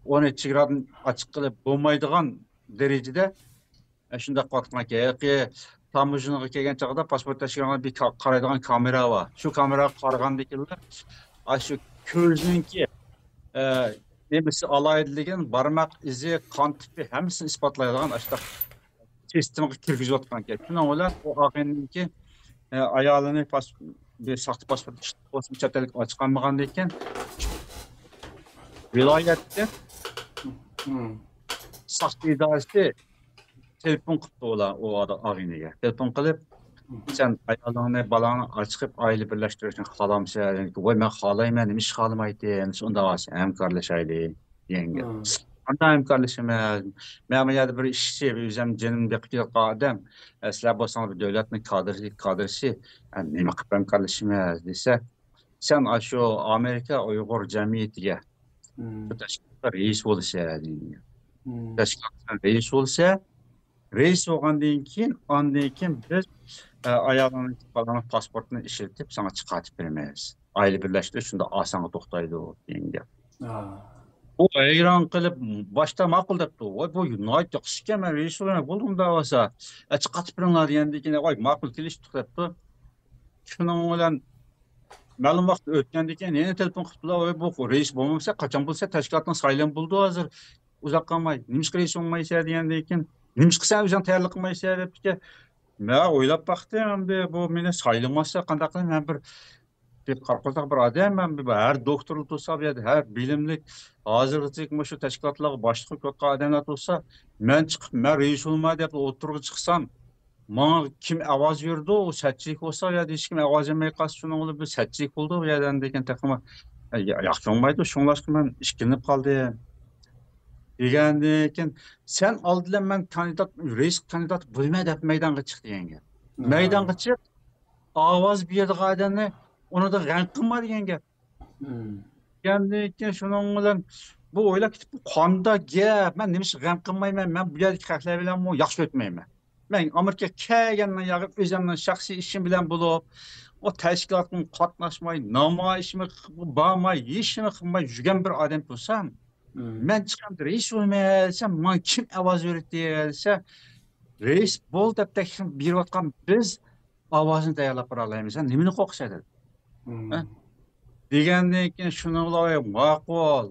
ئۇنى چېگرادىن ئاچىققىلى بولمايدىغان دەرىجىدە، ئە، شۇنداق قىلىۋاتقان ئىكەن. ھېلىقى تاموژنىغا كەلگەن چاغدا پاسپورت تەكشۈرگەندە بىر كا-، قارايدىغان كامېرا بار. شۇ كامېراغا قارىغاندىن كېيىنلا، ئاشۇ كۆزنىڭكى، ئە، نېمىسى ئالاھىدىلىكىنى، بارماق ئىزى، قان تىپى ھەممىسىنى ئىسپاتلايدىغان ئاشۇنداق سىستېمىغا كىرگۈزۈۋاتقان ئىكەن. شۇنىڭ بىلەن ئۇ ئاغىنىنىڭكى، ئە، ئايالىنى پاس-، بىر ساختا پاسپورت ئىشلىتىپ بولسىمۇ چەت ئەلگە ئاچىقالمىغاندىكىن، ۋىلايەتتىن مم. ساقچى ئىدارىسى تېلېفون قىپتۇ ئۇلار، ئۇ ئادا-، ئاغىنىگە. تېلېفون قىلىپ، سەن ئايالىڭنى، بالاڭنى ئاچىقىپ ئائىلە بىرلەشتۈرۈشنى خالامسەن؟ ۋاي، مەن خالايمەن، نېمە ئىش خالىمايتتىم؟ شۇنداق ھەمكارلىشايلى دېگەن گەپ. قانداق ھەمكارلىشىمىز؟ مەن بۇ يەردە بىر ئىشچى، ئۆزۈم جېنىمنى بېقىپ كېلىۋاتقان ئادەم. سىلەر بولسىڭىز بىر دۆلەتنىڭ كادىرى، كادىرسى. نېمە قىلىپ ھەمكارلىشىمىز دېسە، سەن ئاشۇ ئامېرىكا ئۇيغۇر جەمئىيىتىگە بۇ تەشكىلاتقا رەئىس بولىسەن دېگەن گەپ. تەشكىلاتقا رەئىس بولىسەن، رەئىس بولغاندىن كېيىن، ئاندىن كېيىن بىز، ئە، ئايالىڭنىڭ، بالىڭنىڭ پاسپورتىنى ئىشلىتىپ ساڭا چىقارتىپ بېرىمىز. ئائىلە بىرلەشتۈرۈش شۇنداق ئاسانغا توختايدۇ دېگەن گەپ. ئۇ ھەيران قېلىپ، باشتا ماقۇل دەپتۇ. ۋاي، بۇ ناھايىتى ياخشى ئىكەن، مەن رەئىس بولىمەن، بولدى ئۇنداق بولسا. ئە، چىقارتىپ بېرىڭلار دېگەندىن كېيىن، ۋاي، ماقۇل، كېلىشتۇق دەپتۇ. شۇنىڭ بىلەن مەلۇم ۋاقىت ئۆتكەندىن كېيىن يەنە تېلېفون قىپتۇ. ۋاي، بۇ رەئىس بولمىسا، قاچان بولسا تەشكىلاتنىڭ سايلىمى بولىدۇ ھازىر. ئۇزاق قالماي، نېمىشقا رەئىس بولمايسەن دېگەندىن كېيىن، نېمىشقا سەن ئۆزۈڭ تەييارلىق قىلمايسەن دەپتىكەن. مەن ئويلاپ باقتىم، ئەمدى بۇ مېنى سايلىماسا قانداق قىلىمەن؟ مەن بىر، بىر قارا قورساق بىر ئادەم، مەن بىر ھەر دوكتورلار تۇرسا، بۇ يەردە ھەر بىلىملىك، ھازىرغىچە مۇشۇ تەشكىلاتلارغا باشلىق بولۇپ كېلىۋاتقان ئادەملەر تۇرسا، مەن چىقىپ، مەن رەئىس بولىمەن دەپ ئوتتۇرىغا چىقسام، ماڭا كىم ئاۋاز بېرىدۇ؟ ئۇ سەتچىلىك بولسا، ئۇ يەردە ھېچكىم ئاۋاز بەرمەي قالسا، شۇنىڭ بىلەن بىر سەتچىلىك بولىدۇ. ئۇ يەردە ئاندىن كېيىن تېخىمۇ، يا-، ياخشى بولمايدۇ. شۇڭلاشقا مەن ئىككىلىنىپ قالدىم. دېگەندىن كېيىن، سەن ئالدى بىلەن مەن كاندىدات، رەئىس كاندىدات بولىمەن دەپ مەيدانغا چىق دېگەن گەپ. مەيدانغا چىق، ئاۋاز بېرىدىغان ئادەمنى ئۇنىڭدىن غەم قىلما دېگەن گەپ. دېگەندىن كېيىن شۇنىڭ بىلەن بۇ ئويلاپ كېتىپ، بۇ قانداق گەپ؟ مەن نېمىشقا غەم قىلمايمەن؟ مەن بۇ يەردىكى خەقلەر بىلەنمۇ ياخشى ئۆتمەيمەن. مەن ئامېرىكىغا كەلگەندىن ياغى ئۆزۈمنىڭ شەخسىي ئىشىم بىلەن بولۇپ، ئۇ تەشكىلاتقا قاتناشماي، نامايىشىمغا بارماي، ھېچنېمە قىلماي يۈرگەن بىر ئادەم تۇرسام، مەن چىقىپ رەئىس بولىمەن دېسەم، ماڭا كىم ئاۋاز بېرىدۇ دېسە، رەئىس بول دەپ تەكلىپ بېرىۋاتقان بىز ئاۋازنى تەييارلاپ بېرەلەيمىز. سەن نېمىنى قورقىسەن دېدى. ھە؟ دېگەندىن كېيىن شۇنىڭغا ماقۇل.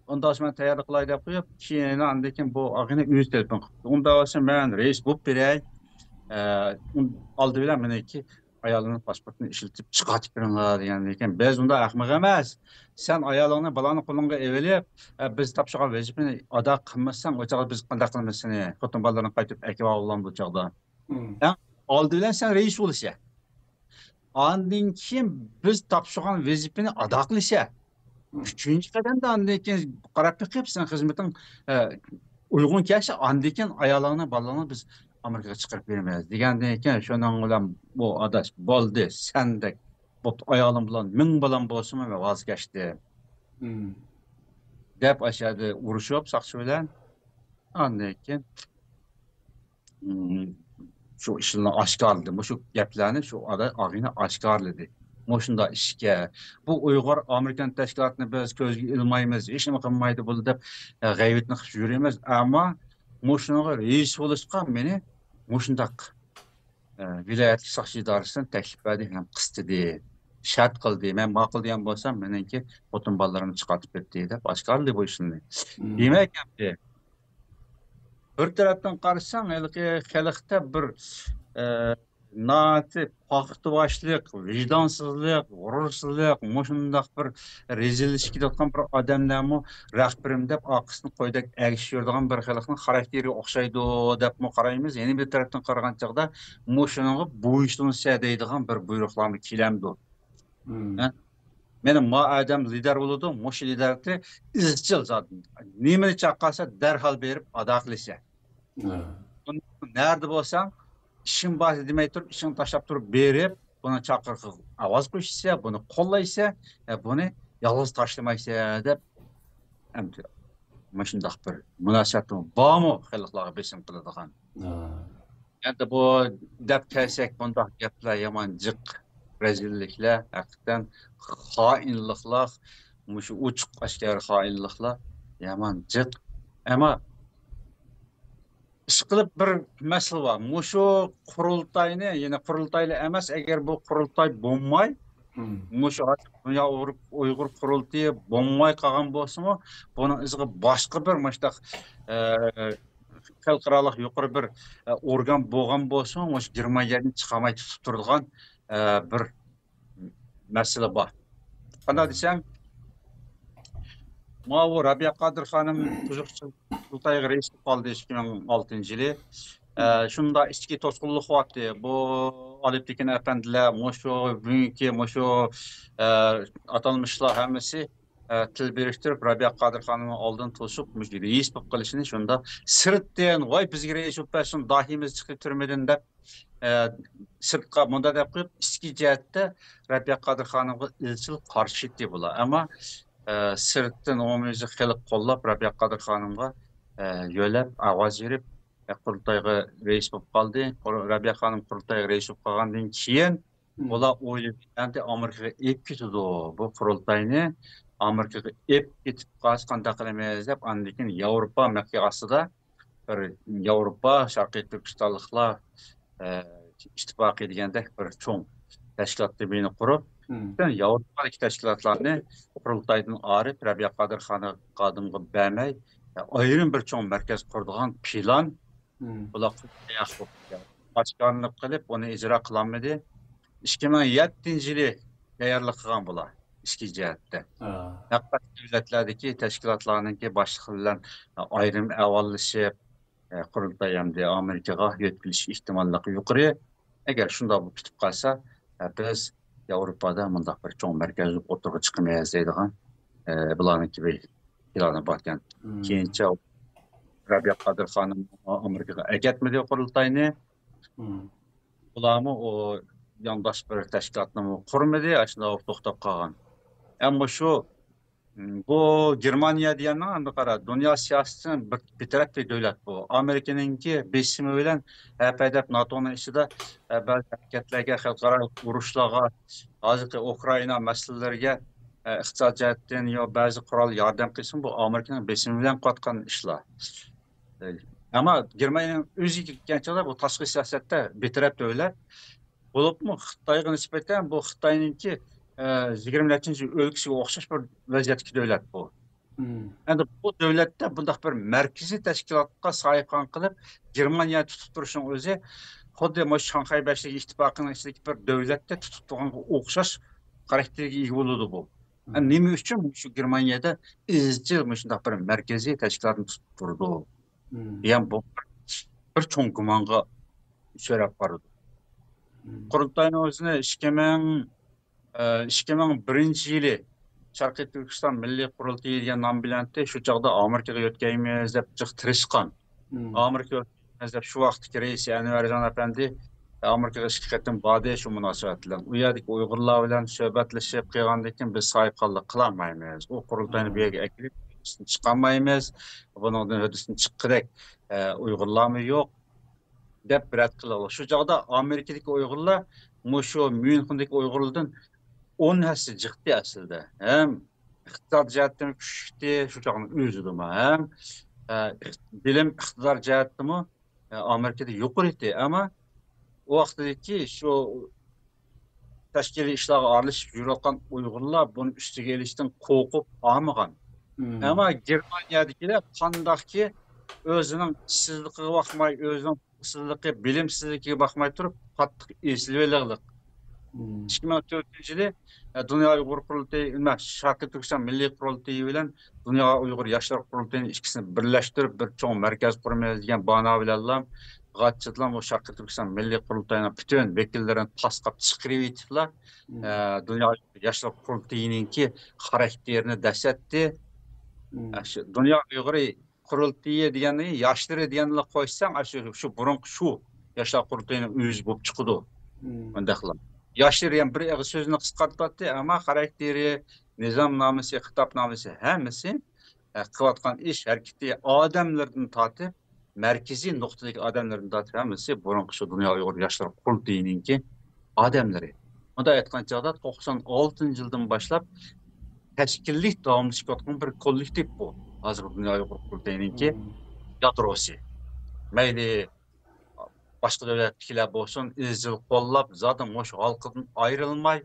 ئۇنداق مەن تەييارلىق قىلاي دەپ قويۇپ، كېيىن ئاندىن كېيىن بۇ ئاغىنە ئۆزى تېلېفون قىپتۇ. ئۇنداق بولسا مەن رەئىس بولۇپ بېرەي. ئە، ئالدى بىلەن مېنىڭكى ئايالىمنىڭ پاسپورتىنى ئىشلىتىپ چىقارتىپ بېرىڭلار دېگەندىن كېيىن، بىز ئۇنداق ئەخمەق ئەمەس. سەن ئايالىڭنى، بالاڭنى قولۇڭغا ئېلىپ، ئە، بىز تاپشۇرغان ۋەزىپىنى ئادا قىلمىساڭ، ئۇ چاغدا بىز قانداق قىلىمىز سېنى؟ خوتۇن بالىلىرىنى قايتۇرۇپ ئەكىۋالغىلى بولامدۇ ئۇ چاغدا؟ ئەڭ ئالدى بىلەن سەن رەئىس بولىسەن. ئاندىن كېيىن بىز تاپشۇرغان ۋەزىپىنى ئادا قىلىسەن. ئۈچىنچى قەدەمدە ئاندىن كېيىن قاراپ بېقىپ، سېنىڭ خىزمىتىڭ، ئە، ئۇيغۇن كەلسە، ئاندىن كېيىن ئايالىڭنى، بالىڭنى بىز ئامېرىكىغا چىقىرىپ بېرىمىز دېگەندىن كېيىن، شۇنىڭ بىلەن بۇ ئاداش، بولدى، سەندەك بوپتۇ، ئايالىڭ بىلەن مىڭ بالام بولسىمۇ، مەن ۋاز كەچتىم دەپ، ئاشۇ يەردە ئۇرۇشۇپ ساقچى بىلەن، ئاندىن كېيىن شۇ ئىشلارنى ئاشكارىلىدى. مۇشۇ گەپلەرنى شۇ ئادا-، ئاغىنە ئاشكارىلىدى. مۇشۇنداق ئىشكە، بۇ ئۇيغۇر ئامېرىكان تەشكىلاتىنى بىز كۆزگە ئىلمايمىز، ھېچنېمە قىلمايدۇ بۇ دەپ، ئە، غەيۋىتىنى قىلىپ يۈرىمىز. ئەمما مۇشۇنىڭغا رەئىس بولۇشقا مېنى مۇشۇنداق، ئە، ۋىلايەتلىك ساقچى ئىدارىسىدىن تەكلىپ بەردى ھەم قىستىدى. شەرت قىلدى. مەن ماقۇل دېگەن بولسام، مېنىڭكى خوتۇن بالىلىرىمنى چىقارتىپ بېرىدۇ دەپ ئاشكارىلىدى بۇ ئىشنى. دېمەك، ئەمدى بىر تەرەپتىن قارىساڭ، ھېلىقى خەلقتە بىر، ئە، ناھايىتى پاختىۋاشلىق، ۋىجدانسىزلىق، غۇرۇرسىزلىق، مۇشۇنداق بىر رەزىللىشىپ كېتىۋاتقان بىر ئادەملەرمۇ رەھبىرىم دەپ ئارقىسىدىن قويدەك ئەگىشىپ يۈرىدىغان بىر خەلقنىڭ خاراكتېرىگە ئوخشايدۇ دەپمۇ قارايمىز. يەنە بىر تەرەپتىن قارىغان چاغدا مۇشۇنىڭغا بويسۇنسا دەيدىغان بىر بۇيرۇقلارمۇ كېلەمدۇ؟ ھە؟ مېنىڭ ما ئادەم لىدەر بولىدۇ، مۇشۇ لىدەرلىكنى ئىزچىل زادى. نېمىنى چاقىرسا دەرھال بېرىپ ئادا قىلىسەن. بۇنى نەدە بولساڭ، ئىشىڭ بار دېمەي تۇرۇپ، ئىشىڭنى تاشلاپ تۇرۇپ بېرىپ، بۇنى چاقىرىقىغا ئاۋاز قوشىسەن، بۇنى قوللايسەن، ھە، بۇنى يالغۇز تاشلىمايسەن دەپ، ئەمدى مۇشۇنداق بىر مۇناسىۋەتمۇ بارمۇ خەلقلەرگە بېسىم قىلىدىغان؟ ئەمدى بۇ دەپ كەلسەك، بۇنداق گەپلەر يامان جىق، رەزىللىكلەر، ھەقىقەتەن خائىنلىقلار، مۇشۇ ئوچۇق ئاشكارا خائىنلىقلار يامان جىق. ئەمما ئىشقىلىپ بىر مەسىلە بار. مۇشۇ قۇرۇلتاينى، يەنى قۇرۇلتايلا ئەمەس، ئەگەر بۇ قۇرۇلتاي بولماي، مۇشۇ ھازىر دۇنيا ئۇيغۇر، ئۇيغۇر قۇرۇلتىيى بولماي قالغان بولسىمۇ، بۇنىڭ ئىزىغا باشقا بىر مۇشۇنداق، ئە، خەلقئارالىق يۇقىرى بىر، ئە، ئورگان بولغان بولسىمۇ، مۇشۇ گېرمانىيەدىن چىقالماي تۇتۇپ تۇرىدىغان، ئە، بىر مەسىلە بار. قانداق دېسەم، ماۋۇ رابىيە قادىر خانىم قۇرۇلتايغا رەئىس بولۇپ قالدى ئىككى مىڭ ئالتىنچى يىلى. ئە، شۇنداق ئىچكى توسقۇنلۇق قىلىۋاتتى. بۇ ئالىپتېكىن ئەپەندىلەر، مۇشۇ بۈگۈنكى مۇشۇ، ئە، ئاتالمىشلار ھەممىسى، ئە، تىل بىرىكتۈرۈپ، رەبىيە قادىر خانىمنىڭ ئالدىدىن توسۇپ، مۇشۇ رەئىس بولۇپ قېلىشىنى شۇندا سىرتتىن، ۋاي، بىزگە رەئىس بولۇپ بەرسۇن، داھىيىمىز چىقتى تۈرمىدىن دەپ، ئە، سىرتقا مۇنداق دەپ قويۇپ، ئىچكى جەھەتتە رەبىيە قادىر خانىمغا ئىزچىل قارشى ئىدى بۇلار. ئەمما، ئە، سىرتتىن ئومۇميۈزلۈك خەلق قوللاپ، رەبىيە قادىر خانىمغا، ئە، يۆلەپ، ئاۋاز بېرىپ، ئە، قۇرۇلتايغا رەئىس بولۇپ قالدى. قۇر-، رەبىيە خانىم قۇرۇلتايغا رەئىس بولۇپ قالغاندىن كېيىن، مم. ئۇلار ئويلىغانتى ئامېرىكىغا ئېلىپ كېتىدۇ. بۇ قۇرۇلتاينى ئامېرىكىغا ئېلىپ كېتىپ قالسا قانداق قىلىمىز دەپ، ئاندىن كېيىن ياۋروپا مەخپىي ئاستىدا بىر ياۋروپا شەرقىي تۈركىستانلىقلار، ئە، ئىتتىپاقى دېگەندەك بىر چوڭ تەشكىلات تۈپىنى قۇرۇپ، مم. پۈتۈن ياۋروپادىكى تەشكىلاتلارنى قۇرۇلتايدىن ئايرىپ، رەبىيە قادىر خانىم خادىمغا بەرمەي، ئايرىم بىر چوڭ مەركەز قۇرىدىغان پىلان مم. بۇلار قۇرۇپ تەييار قىلىپ، ئاشكارىلىق قىلىپ، ئۇنى ئىجرا قىلالمىدى. ئىككى مىڭ يەتتىنچى يىلى تەييارلىق قىلغان بۇلار ئىچكى جەھەتتە. ھە. ھەر قايسى دۆلەتلەردىكى تەشكىلاتلارنىڭكى باشلىقى بىلەن ئايرىم ئەھۋاللىشىپ، ئە، قۇرۇلتاي ئەمدى ئامېرىكىغا يۆتكىلىش ئېھتىماللىقى يۇقىرى. ئەگەر شۇنداق بولۇپ كېتىپ قالسا، ئە، بىز ياۋروپادا مۇنداق بىر چوڭ مەركەز ئوتتۇرىغا چىقىمىز دەيدىغان، ئە، بۇلارنىڭكى بىر پىلانى باركەن. مم. كېيىنچە رەبىيە قادىر خانىم ئامېرىكىغا ئەكەتمىدى قۇرۇلتاينى. مم. بۇلارمۇ ئۇ يانداش بىر تەشكىلاتنىمۇ قۇرمىدى، ئاشۇنداق توختاپ قالغان. ئەمما شۇ، بۇ گېرمانىيە دېگەننىڭ ئەمدى قارا، دۇنيا سىياسىتىنىڭ بىر، بىر تەرەپلىك دۆلەت بۇ. ئامېرىكىنىڭكى بېسىمى بىلەن ھەپەدەپ ناتونىڭ ئىچىدە، ئە، بەزى ھەرىكەتلەرگە، خەلقئارا ئۇرۇشلارغا، ھازىرقى ئۇكرائىنا مەسىلىلىرىگە، ئە، ئىقتىساد جەھەتتىن يا بەزى قورال ياردەم قىلسىمۇ، بۇ ئامېرىكىنىڭ بېسىمى بىلەن قىلىۋاتقان ئىشلار. ئەمما گېرمانىيەنىڭ ئۆزىگە كەلگەن چاغدا بۇ تاشقى سىياسەتتە بىتەرەپ دۆلەت. بولۇپمۇ خىتايغا نىسبەتەن بۇ خىتاينىڭكى، ئە، يىگىرمە نەچچىنچى ئۆلكىسىگە ئوخشاش بىر ۋەزىيەتتىكى دۆلەت بۇ. مم. ئەمدى بۇ دۆلەتتە بۇنداق بىر مەركىزىي تەشكىلاتقا ساھىبخان قىلىپ، گېرمانىيە تۇتۇپ تۇرۇشنىڭ ئۆزى خۇددى مۇشۇ شاڭخەي بەشلىكى ئىتتىپاقىنىڭ ئىچىدىكى بىر دۆلەتتە تۇتۇپ تۇرغانغا ئوخشاش خاراكتېرگە ئىگە بولىدۇ بۇ. مم. نېمە ئۈچۈن مۇشۇ گېرمانىيەدە ئىزچىل مۇشۇنداق بىر مەركىزىي تەشكىلاتنى تۇتۇپ تۇرىدۇ؟ مم. دېگەن بۇ بىر چوڭ گۇمانغا سۆرەپ بارىدۇ. مم. قۇرۇلتاينىڭ ئۆزىنى ئىككى مىڭ، ئىككى مىڭ بىرىنچى يىلى شەرقىي تۈركىستان مىللىي قۇرۇلتىيى دېگەن نام بىلەن، شۇ چاغدا ئامېرىكىغا يۆتكەيمىز دەپ جىق تىرىشقان. مم. ئامېرىكىغا يۆتكەيمىز دەپ شۇ ۋاقىتتىكى رەئىسى ئەنۋەرجان ئەپەندى ئامېرىكىغا ئىككى قېتىم باردى شۇ مۇناسىۋەت بىلەن. ئۇ يەردىكى ئۇيغۇرلار بىلەن سۆھبەتلىشىپ قىلغاندىن كېيىن، بىز ساھىبخانلىق قىلالمايمىز. ئۇ قۇرۇلتاينى بۇ يەرگە ئەكىرىپ، ھۆددىسىدىن چىقارمايمىز. بۇنىڭدىن ھۆددىسىدىن چىققۇدەك، ئە، ئۇيغۇرلارمۇ يوق، دەپ رەت قىلغان. شۇ چاغدا ئامېرىكىدىكى ئۇيغۇرلار مۇشۇ ميۇنخېندىكى ئۇيغۇرلاردىن ئون ھەسسە جىقتى ئەسلىدە. ھەم ئىقتىساد جەھەتتىمۇ كۈچلۈكتى، شۇ چاغنىڭ ئۆزىدىمۇ. ھەم، ئە، ئىق-، بىلىم ئىقتىدار جەھەتتىمۇ، ئە، ئامېرىكىدا يۇقىرى ئىدى. ئەمما ئۇ ۋاقىتتىكى شۇ تەشكىلىي ئىشلارغا ئارىلىشىپ يۈرۈۋاتقان ئۇيغۇرلار بۇنى ئۈستىگە ئېلىشتىن قورقۇپ ئالمىغان. مم. ئەمما گېرمانىيەدىكىلەر قانداقكى ئۆزىنىڭ ئىشسىزلىقىغا باقماي، ئۆزىنىڭ ئۇقۇپسىزلىقى، بىلىمسىزلىكىگە باقماي تۇرۇپ، قاتتىق ئېسىلىۋېلىقلىق. مم. ئىككى مىڭ تۆتىنچى يىلى، ئە، دۇنيا ئۇيغۇر قۇرۇلتىيى، نېمە، شەرقىي تۈركىستان مىللىي قۇرۇلتىيى بىلەن دۇنيا ئۇيغۇر ياشلار قۇرۇلتىيىنى ئىككىسىنى بىرلەشتۈرۈپ، بىر چوڭ مەركەز قۇرىمىز دېگەن بانا بىلەنلا، غاچچىدىلا بۇ شەرقىي تۈركىستان مىللىي قۇرۇلتىيىنىڭ پۈتۈن ۋەكىللىرىنى تاسقاپ چىقىرىۋېتىپلا، مم. ئە، دۇنيا ياشلار قۇرۇلتىيىنىڭكى خاراكتېرىنى دەسسەتتى. مم. ئە، شۇ دۇنيا ئۇيغۇرى قۇرۇلتىيى دېگەننى، ياشلىرى دېگەننى قوشساڭ، ئە، شۇ، شۇ بۇرۇنقى شۇ ياشلار قۇرۇلتىيىنىڭ ئۆزى بولۇپ چىقىدۇ. مم. مۇنداقلا. ياشلىرى يەنە بىر ئېغىز سۆزنى قىسقارتاتتى، ئەمما خاراكتېرى، نىزامنامىسى، خىتابنامىسى ھەممىسى، ئە، قىلىۋاتقان ئىش ھەرىكىتى ئادەملىرىدىن تارتىپ، مەركىزىي نۇقتىدىكى ئادەملىرىدىن تارتىپ ھەممىسى بۇرۇنقى شۇ دۇنيا ئۇيغۇر ياشلار قۇرۇلتىيىنىڭكى ئادەملىرى. مۇنداق ئېيتقان چاغدا توقسان ئالتىنچى يىلدىن باشلاپ تەشكىللىك داۋاملىشىپ كېلىۋاتقان بىر كوللېكتىپ بۇ. ھازىرقى دۇنيا ئۇيغۇر قۇرۇلتىيىنىڭكى مم. يادروسى. مەيلى باشقا دۆلەتتىكىلەر بولسۇن، ئىزچىل قوللاپ، زادى مۇشۇ ھالقىدىن ئايرىلماي،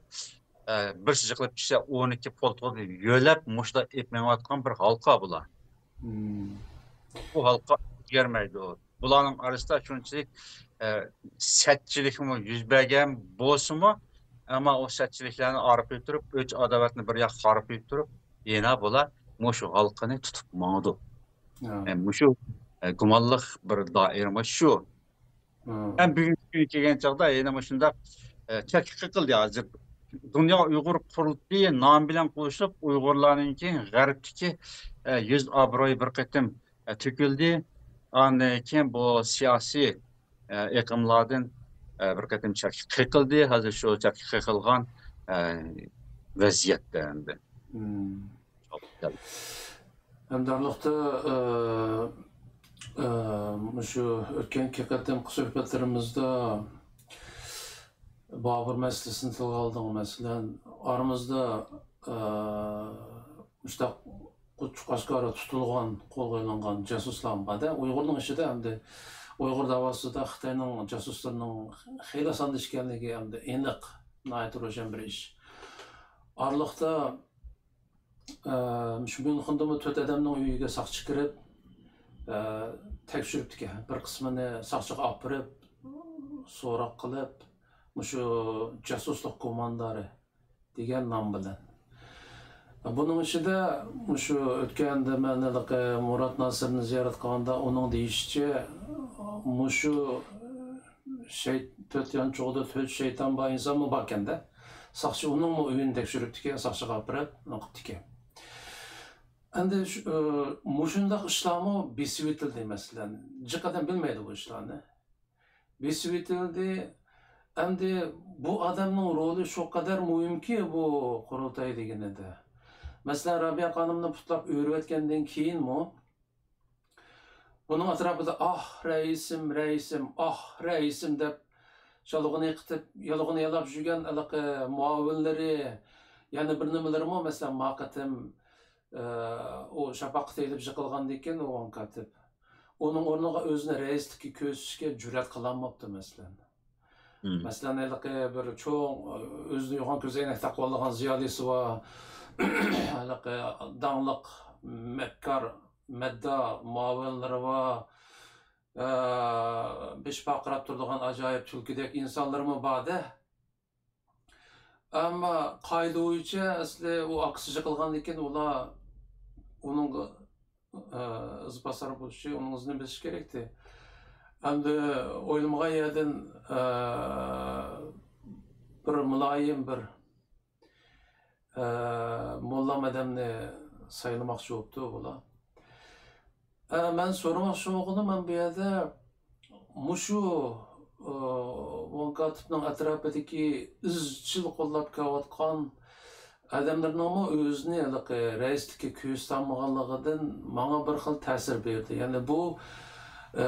ئە، بىرسى جىقلاپ چۈشسە، ئون ئىككى پولتىقىنى يۆلەپ، مۇشۇنداق ئېلىپ مېڭىۋاتقان بىر ھالقا بۇلار. مم. بۇ ھالقا ئۆزگەرمەيدۇ. بۇلارنىڭ ئارىسىدا شۇنچىلىك، ئە، سەتچىلىكمۇ يۈز بەرگەن بولسىمۇ، ئەمما ئۇ سەتچىلىكلەرنى ئارقىغا ئىتتۈرۈپ، ئۆچ-ئاداۋەتنى بىر ياققا قارىغا ئىتتۈرۈپ، يەنە بۇلار مۇشۇ ھالقىنى تۇتۇپ ماڭىدۇ. ھە. ئە، مۇشۇ، ئە، گۇمانلىق بىر دائىرە مۇشۇ. ھەم بۈگۈنكى كۈنگە كەلگەن چاغدا يەنە مۇشۇنداق، ئە، چەككە قېقىلدى ھازىر. دۇنيا ئۇيغۇر قۇرۇلتىيى نامى بىلەن قوشۇلۇپ، ئۇيغۇرلارنىڭكى غەربتىكى، ئە، يۈز ئابرۇيى بىر قېتىم، ئە، تۆكۈلدى. ئاندىن كېيىن بۇ سىياسىي، ئە، ئېقىملاردىن، ئە، بىر قېتىم چەككە قېقىلدى. ھازىر شۇ چەككە قېقىلغان، ئە، ۋەزىيەتتە ئەمدى. ھەمدە ئارىلىقتا، ئە، ئە، مۇشۇ ئۆتكەنكى قېتىمقى سۆھبەتلىرىمىزدە بابۇر مەسىلىسىنى تىلغا ئالدىڭ. مەسىلەن، ئارىمىزدا، ئە، مۇشۇنداق ئوچۇق ئاشكارا تۇتۇلغان، قولغا ئېلىنغان جاسۇسلار بار-دە. ئۇيغۇرنىڭ ئىچىدە ئەمدى ئۇيغۇر داۋاسىدا خىتاينىڭ جاسۇسلىرىنىڭ خېلى ساندا ئىكەنلىكى ئەمدى ئېنىق، ناھايىتى روشەن بىر ئىش. ئارىلىقتا، ئە، شۇ ميۇنخېندىمۇ تۆت ئادەمنىڭ ئۆيىگە ساقچى كىرىپ، ئە، تەكشۈرۈپتىكەن. بىر قىسمىنى ساقچىغا ئاپىرىپ، سوراق قىلىپ، مۇشۇ جاسۇسلۇق گۇماندارى دېگەن نام بىلەن. بۇنىڭ ئىچىدە مۇشۇ ئۆتكەندە مەن ھېلىقى مۇرات ناسىرنى زىيارەت قىلغاندا ئۇنىڭ دېيىشىچە، مۇشۇ شەيت-، تۆت يانچۇقىدا تۆت شەيتان بار ئىنسانمۇ باركەن-دە. ساقچى ئۇنىڭمۇ ئۆيىنى تەكشۈرۈپتىكەن، ساقچىغا ئاپىرىپ، نېمە قىپتىكەن. ئەمدى شۇ، ئە، مۇشۇنداق ئىشلارمۇ بېسىۋېتىلدى، مەسىلەن. جىق ئادەم بىلمەيدۇ بۇ ئىشلارنى. بېسىۋېتىلدى. ئەمدى بۇ ئادەمنىڭ رولى شۇ قەدەر مۇھىمكى بۇ قۇرۇلتاي دېگىنىدە. مەسىلەن، رابىيە خانىمنى پۇتلاپ ئۆرۈۋەتكەندىن كېيىنمۇ، بۇنىڭ ئەتراپىدا «ئاھ، رەئىسىم، رەئىسىم، ئاھ، رەئىسىم» دەپ، يالغىنى قېتىپ، يالغىنى يالاپ يۈرگەن ھېلىقى مۇئاۋىنلىرى، يەنە بىر نېمىلىرىمۇ، مەسىلەن، ما قېتىم، ئە، ئۇ شاپاققا تېيىلىپ يىقىلغاندىن كېيىن، ئۇ ۋاڭ كاتىپ ئۇنىڭ ئورنىغا ئۆزىنى رەئىسلىككە كۆرسىتىشكە جۈرئەت قىلالماپتۇ، مەسىلەن. مەسىلەن، ھېلىقى بىر چوڭ، ئۆزىنى يوغان كۆزەينەك تاقىۋالغان زىيالىيسى بار. ھېلىقى داڭلىق مەككار، مەددا مۇئاۋىنلىرى بار. ئە، بېشى پارقىراپ تۇرىدىغان ئاجايىپ تۈلكىدەك ئىنسانلىرىمۇ بار-دە. ئەمما قائىدە بويىچە ئەسلى ئۇ ئاكىسى يىقىلغاندىن كېيىن ئۇلار ئۇنىڭغا، ئە، ئىزباسار بولۇشى، ئۇنىڭ ئىزىنى بېسىشى كېرەكتى. ئەمدى ئويلىمىغان يەردىن، ئە، بىر مۇلايىم، بىر، ئە، موللام ئادەمنى سايلىماقچى بوپتۇ بۇلار. ئە، مەن سورىماقچى بولغىنىم، مەن بۇ يەردە مۇشۇ، ئە، ۋاڭ كاتىپنىڭ ئەتراپىدىكى ئىزچىل قوللاپ كېلىۋاتقان ئادەملەرنىڭمۇ ئۆزىنى ھېلىقى رەئىسلىككە كۆرسىتەلمىگەنلىكىدىن ماڭا بىر خىل تەسىر بەردى. يەنى بۇ، ئە،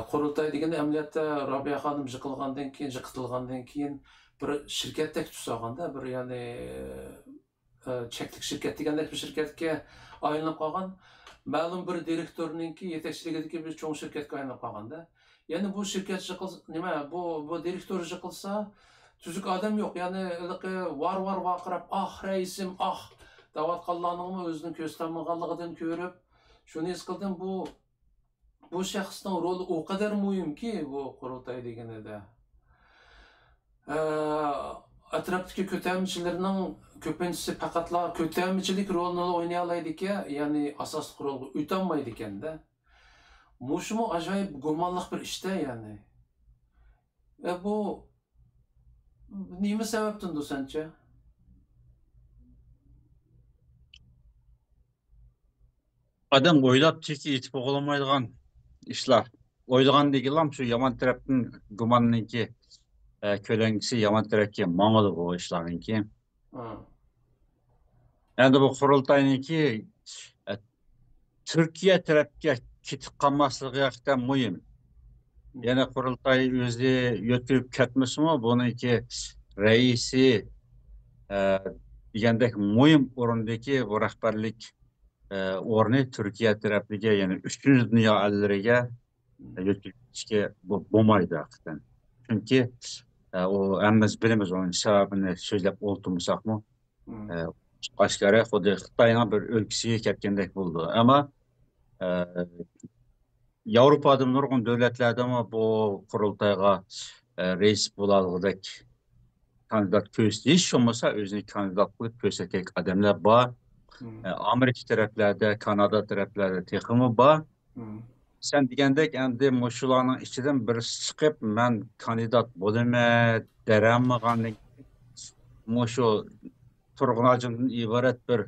قۇرۇلتاي دېگەن ئەمەلىيەتتە رابىيە خانىم يىقىلغاندىن كېيىن، يىقىتىلغاندىن كېيىن بىر شىركەتتەك تۈس ئالغاندا، بىر، يەنى، ئە، چەكلىك شىركەت دېگەندەك بىر شىركەتكە ئايلىنىپ قالغان. مەلۇم بىر دىرېكتورنىڭكى يېتەكچىلىكىدىكى بىر چوڭ شىركەتكە ئايلىنىپ قالغاندا. يەنى بۇ شىركەت يىقىلسا، نېمە، بۇ، بۇ دىرېكتور يىقىلسا، تۈزۈك ئادەم يوق. يەنى ھېلىقى ۋار-ۋار ۋارقىراپ، «ئاھ، رەئىسىم، ئاھ» دەۋاتقانلارنىڭمۇ ئۆزىنى كۆرسىتەلمىگەنلىكىدىن كۆرۈپ، شۇنى ھېس قىلدىم، بۇ، بۇ شەخسنىڭ رولى ئۇ قەدەر مۇھىمكى، بۇ قۇرۇلتاي دېگىنىدە. ئە، ئەتراپتىكى كۆتەرمىچىلەرنىڭ كۆپىنچىسى پەقەتلا كۆتەرمىچىلىك رولىنى ئوينىيالايدىكەن، يەنى ئاساسلىق رولغا ئۆتەلمەيدىكەن-دە. مۇشۇمۇ ئاجايىپ گۇمانلىق بىر ئىش-تە، يەنى. ئە، بۇ نېمە سەۋەبتىندۇ سەنچە؟ ئادەم ئويلاپ تېكى يېتىپ بولالمايدىغان ئىشلار. ئويلىغاندىكىنلا شۇ يامان تەرەپتىن گۇماننىڭكى، ئە، كۆلەڭگىسى يامان تەرەپكە ماڭىدۇ بۇ ئىشلارنىڭكى. ھە. ئەمدى بۇ قۇرۇلتاينىڭكى، ئە، تۈركىيە تەرەپكە كېتىپ قالماسلىقى ھەقىقەتەن مۇھىم. يەنى قۇرۇلتاي ئۆزى يۆتكىلىپ كەتمىسىمۇ، بۇنىڭكى رەئىسى، ئە، دېگەندەك مۇھىم ئورۇندىكى بۇ رەھبەرلىك، ئە، ئورنى تۈركىيە تەرەپلىكى، يەنى ئۈچىنچى دۇنيا ئەللىرىگە يۆتكىلىپ كېتىشكە بو-، بولمايدۇ ھەقىقەتەن. چۈنكى، ئە، ئۇ ھەممىمىز بىلىمىز ئۇنىڭ سەۋەبىنى سۆزلەپ ئولتۇرمىساقمۇ. ئە، ئاشكارا خۇددى خىتاينىڭ بىر ئۆلكىسىگە كەتكەندەك بولىدۇ. ئەمما، ئە، ياۋروپادا نۇرغۇن دۆلەتلەردىمۇ بۇ قۇرۇلتايغا، ئە، رەئىس بولالىغۇدەك كاندىدات كۆرسىتىش، بولمىسا ئۆزىنى كاندىدات قىلىپ كۆرسەتكەن ئادەملەر بار. ئە، ئامېرىكا تەرەپلەردە، كانادا تەرەپلەردە تېخىمۇ بار. سەن دېگەندەك، ئەمدى مۇشۇلارنىڭ ئىچىدىن بىرسى چىقىپ، مەن كاندىدات بولىمەن دەرەمىغاندىن كېيىن، مۇشۇ تۇرغۇن ھاجىمدىن ئىبارەت بىر،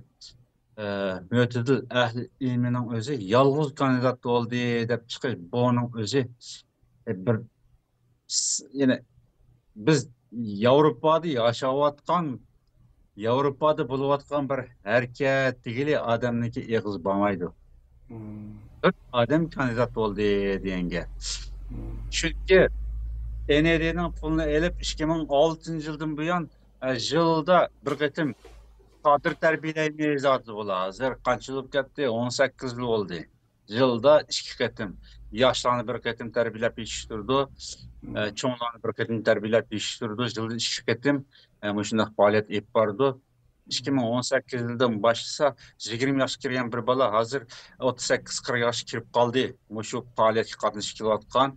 ئە، مۆتىدىل ئەھلى ئىلمىنىڭ ئۆزى يالغۇز كاندىدات بولدى دەپ چىقىش، بۇنىڭ ئۆزى، ئە، بىر س-، يەنى بىز ياۋروپادا ياشاۋاتقان، ياۋروپادا بولۇۋاتقان بىر ھەرىكەت دېگىلى ئادەمنىڭكى ئېغىزى بارمايدۇ. بىر ئادەم كاندىدات بولدى دېگەن گەپ. چۈنكى ئېنېدىنىڭ پۇلىنى ئېلىپ، ئىككى مىڭ ئالتىنچى يىلدىن بۇيان، ئە، يىلدا بىر قېتىم كادىر تەربىيەلەيمىز دەۋاتىدۇ بۇلار. ھازىر قانچە يىل بولۇپ كەتتى؟ ئون سەككىز يىل بولدى. يىلدا ئىككى قېتىم. ياشلارنى بىر قېتىم تەربىيەلەپ يېتىشتۈرىدۇ. ئە، چوڭلارنى بىر قېتىم تەربىيەلەپ يېتىشتۈرىدۇ. يىلدا ئىككى قېتىم، ئە، مۇشۇنداق پائالىيەت ئېلىپ بارىدۇ. ئىككى مىڭ ئون سەككىز يىلدىن باشلىسا، يىگىرمە ياشقا كىرگەن بىر بالا ھازىر ئوتتۇز سەككىز قىرىق ياشقا كىرىپ قالدى. مۇشۇ پائالىيەتكە قاتنىشىپ كېلىۋاتقان،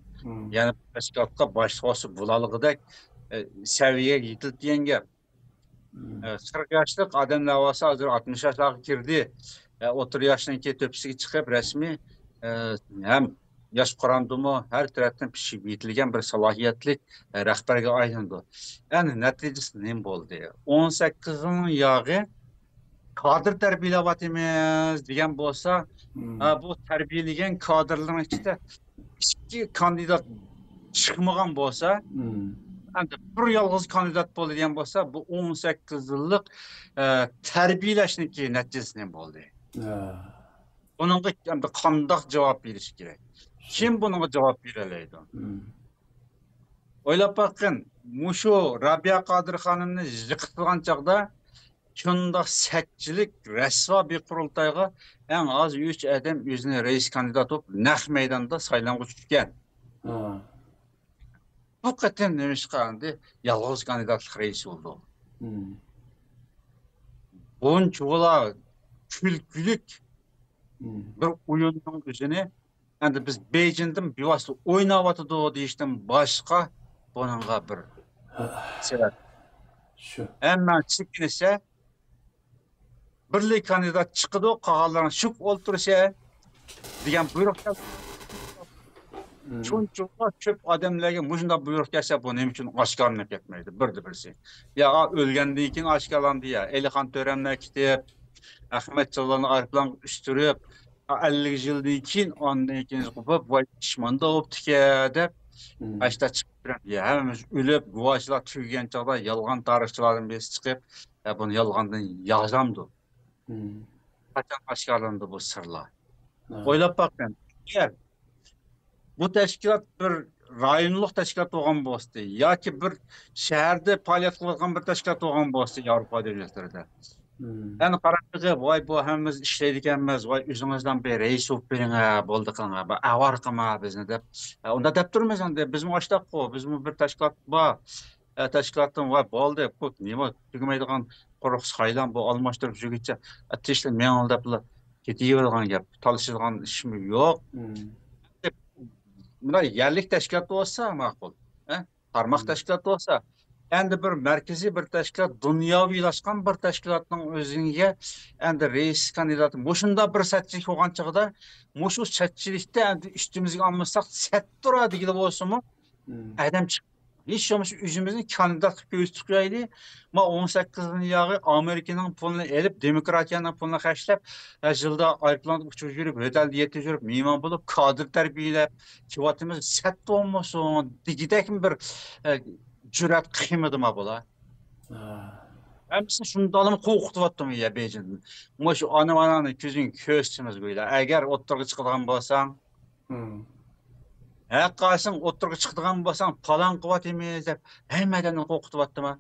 يەنە بىر تەشكىلاتقا باشلىق بولسا بولالىغۇدەك، ئە، سەۋىيەگە يېتىلدى دېگەن گەپ. ئە، قىرىق ياشلىق ئادەملەر بولسا ھازىر ئاتمىش ياشلارغا كىردى. ئە، ئوتتۇرا ياشنىڭكى تۆپىسىگە چىقىپ رەسمىي، ئە، ھەم ياش قۇرامدىمۇ ھەر تەرەپتىن پىشىپ يېتىلگەن بىر سالاھىيەتلىك، ئە، رەھبەرگە ئايلىنىدۇ. ئەمدى نەتىجىسى نېمە بولدى؟ ئون سەككىز يىلنىڭ ياغى كادىر تەربىيەلەۋاتىمىز دېگەن بولسا، ئە، بۇ تەربىيەلىگەن كادىرلارنىڭ ئىچىدە ئىككى كاندىدات چىقمىغان بولسا، ئەمدى بىر يالغۇز كاندىدات بولدى دېگەن بولسا، بۇ ئون سەككىز يىللىق، ئە، تەربىيەلەشنىڭكى نەتىجىسى نېمە بولدى؟ بۇنىڭغا ئەمدى قانداق جاۋاب بېرىش كېرەك؟ كىم بۇنىڭغا جاۋاب بېرەلەيدۇ؟ ئويلاپ باققىن، مۇشۇ رابىيە قادىر خانىمنى يىقىتىدىغان چاغدا شۇنداق سەتچىلىك، رەسۋا بىر قۇرۇلتايغا ئەڭ ئاز ئۈچ ئادەم ئۆزىنى رەئىس كاندىدات بولۇپ نەق مەيداندا سايلامغا چۈشكەن. بۇ قېتىم نېمىشقا ئەمدى يالغۇز كاندىداتلىق رەئىس بولدى؟ بۇنچىۋالا كۈلكىلىك بىر ئويۇننىڭ ئۆزىنى ئەمدى بىز بېيجىڭدىن بىۋاسىتە ئويناۋاتىدۇ دېيىشتىن باشقا بۇنىڭغا بىر سەۋەب. شۇ. ھەممە چېكىنسە، بىرلا كاندىدات چىقىدۇ، قالغانلارنى شۇ ئولتۇرسا دېگەن بۇيرۇق كەلدى. شۇنچىۋالا كۆپ ئادەملەرگە مۇشۇنداق بۇيرۇق كەلسە، بۇ نېمە ئۈچۈن ئاشكارىلىنىپ كەتمەيدۇ بىردە بىرسى؟ يا ئۆلگەندىن كېيىن ئاشكارىلاندى، يا ئەلىخان تۆرەملەر كېتىپ، ئەخمەتجانلارنى ئايروپىلانغا ئۈستۈرۈپ، ئەللىك يىلدىن كېيىن، ئاندىن كېيىن قوپۇپ، ۋاي، پىشماندا بوپتىكەن دەپ، ئاشتا چىقىپ تۇرۇپ، يا، ھەممىمىز ئۆلۈپ، گۇۋاھچىلار تۈگىگەن چاغدا يالغان تارىخچىلاردىن بىرسى چىقىپ، يا، بۇنى يالغاندىن يازامدۇ؟ قاچان ئاشكارىلىنىدۇ بۇ سىرلار؟ ئويلاپ باققىن، ئەگەر بۇ تەشكىلات بىر رايونلۇق تەشكىلات بولغان بولسىدى ياكى بىر شەھەردە پائالىيەت قىلىۋاتقان بىر تەشكىلات بولغان بولسىدى ياۋروپا دۆلەتلىرىدە، ئەنە قاراپ بېقىپ، ۋاي، بۇ ھەممىمىز ئىشلەيدىكەنمىز، ۋاي، ئۆزىڭىزدىن بىر رەئىس بولۇپ بېرىڭە، بولدى قىلىڭە، بىر ئاۋارە قىلما بىزنى دەپ، ئە، ئۇنداق دەپ تۇرىمىز ئەمدى. بىزمۇ ئاشتاققۇ، بىزمۇ بىر تەشكىلات بار. ئە، تەشكىلاتتىن، ۋاي، بولدى، بۇ نېمە تۈگىمەيدىغان قۇرۇق سايلام، بۇ ئالماشتۇرۇپ يۈرگۈچە، ئە، تىنچلىق مېڭىڭ دەپلا كېتىۋېرىدىغان گەپ، تالىشىدىغان ئىشمۇ يوق. مۇنداق يەرلىك تەشكىلات بولسا ماقۇل. ھە؟ تارماق تەشكىلات بولسا، ئەمدى بىر مەركىزىي بىر تەشكىلات، دۇنياۋىلاشقان بىر تەشكىلاتنىڭ ئۆزىگە ئەمدى رەئىس كاندىداتى مۇشۇنداق بىر سەتچىلىك بولغان چېغىدا، مۇشۇ سەتچىلىكتە ئەمدى ئۈستىمىزگە ئالمىساق سەتتۇرا دېگىلى بولسىمۇ، ئادەم چىق-، ھېچ بولمىسا ئۆزىمىزنى كاندىدات قىلىپ كۆرسىتىپ قويايلى. ما ئون سەككىز يىلنىڭ ياغى ئامېرىكىنىڭ پۇلىنى ئېلىپ، دېموكراتىيەنىڭ پۇلىنى خەجلەپ، ھە، يىلدا ئايروپىلاندا ئۇچۇپ يۈرۈپ، ھوتەلدە يېتىپ يۈرۈپ، مېھمان بولۇپ، كادىر تەربىيەلەپ، كېلىۋاتىمىز، سەت بولمىسۇن دېگۈدەكمۇ بىر، ئە، جۈرئەت قىلمىدىما بۇلار؟ ھەممىسىنى شۇنداقلىمۇ قورقۇتۇۋاتتىمۇ يا بېيجىڭدىن؟ مۇشۇ ئانا-ئاناڭنى كۆزۈڭگە كۆرسىتىمىز گويا. ئەگەر ئوتتۇرىغا چىقىدىغان بولساڭ، ھە، قايسىڭ ئوتتۇرىغا چىقىدىغان بولساڭ، پالان قىلىۋاتىمىز دەپ، ھەممە ئادەمنى قورقۇتۇۋاتتىما؟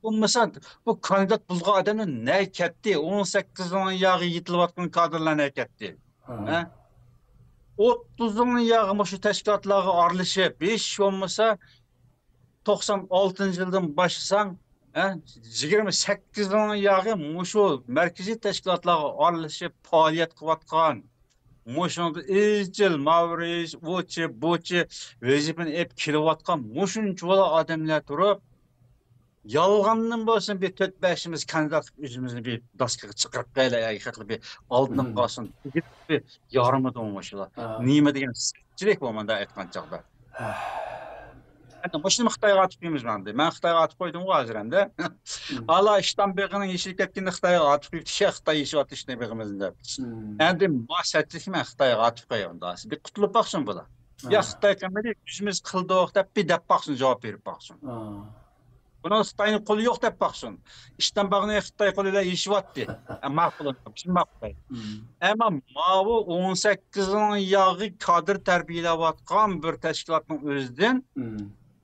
بولمىسا، بۇ كاندىدات بولغان ئادەملەر نەگە كەتتى؟ ئون سەككىز مىڭ ياغى يېتىلىۋاتقان كادىرلار نەگە كەتتى؟ ھە؟ ئوتتۇز مىڭ ياغى مۇشۇ تەشكىلاتلارغا ئارىلىشىپ، ھېچ بولمىسا توقسان ئالتىنچى يىلدىن باشلىساڭ، ھە، يىگىرمە سەككىز مىڭ ياغى مۇشۇ مەركىزىي تەشكىلاتلارغا ئارىلىشىپ پائالىيەت قىلىۋاتقان، مۇشۇنىڭدا ئىزچىل ماۋرىس، ئۇچى، بۇچى ۋەزىپىنى ئېلىپ كېلىۋاتقان مۇشۇنچىۋالا ئادەملەر تۇرۇپ، يالغاندىن بولسۇن، بىر تۆت-بەشىمىز كاندىدات قىلىپ ئۆزىمىزنى بىر داسكىغا چىقىرىپ قويايلى، ئەگەر بىر ئالدىنىپ قالسۇن، دېگىلى بىر يارىمىدىمۇ مۇشۇلار؟ نېمە دېگەن سەتچىلىك بۇ، مۇنداق ئېيتقان چاغدا. ئەمدى مۇشۇنى خىتايغا ئاتىپ قويىمىزمۇ ئەمدى؟ مەن خىتايغا ئاتىپ قويدۇمغۇ ھازىر ئەمدى. ئالا ئىشتان بېغىنىڭ يېشىلىپ كەتكىنىنى خىتايغا ئاتىپ قويۇپتۇ، خىتاي يېشىۋاتتى ئىشتان بېغىمىزنى دەپ. ئەمدى ما سەتچىلىكنى مەن خىتايغا ئاتىپ قوياي ئۇندا. بىر قۇتۇلۇپ باقسۇن بۇلار. يا خىتاي قىلمىدى، ئۆزىمىز قىلدۇق دەپ بىر دەپ باقسۇن، جاۋاب بېرىپ باقسۇن. بۇنىڭ خىتاينىڭ قولى يوق دەپ باقسۇن. ئىشتان باغنى خىتاي قولى بىلەن يېشىۋاتتى. ئە، ماقۇل، بىز ماقۇل. ئەمما ماۋۇ ئون سەككىز مىڭ ياغى كادىر تەربىيەلەۋاتقان بىر تەشكىلاتنىڭ ئۆزىدىن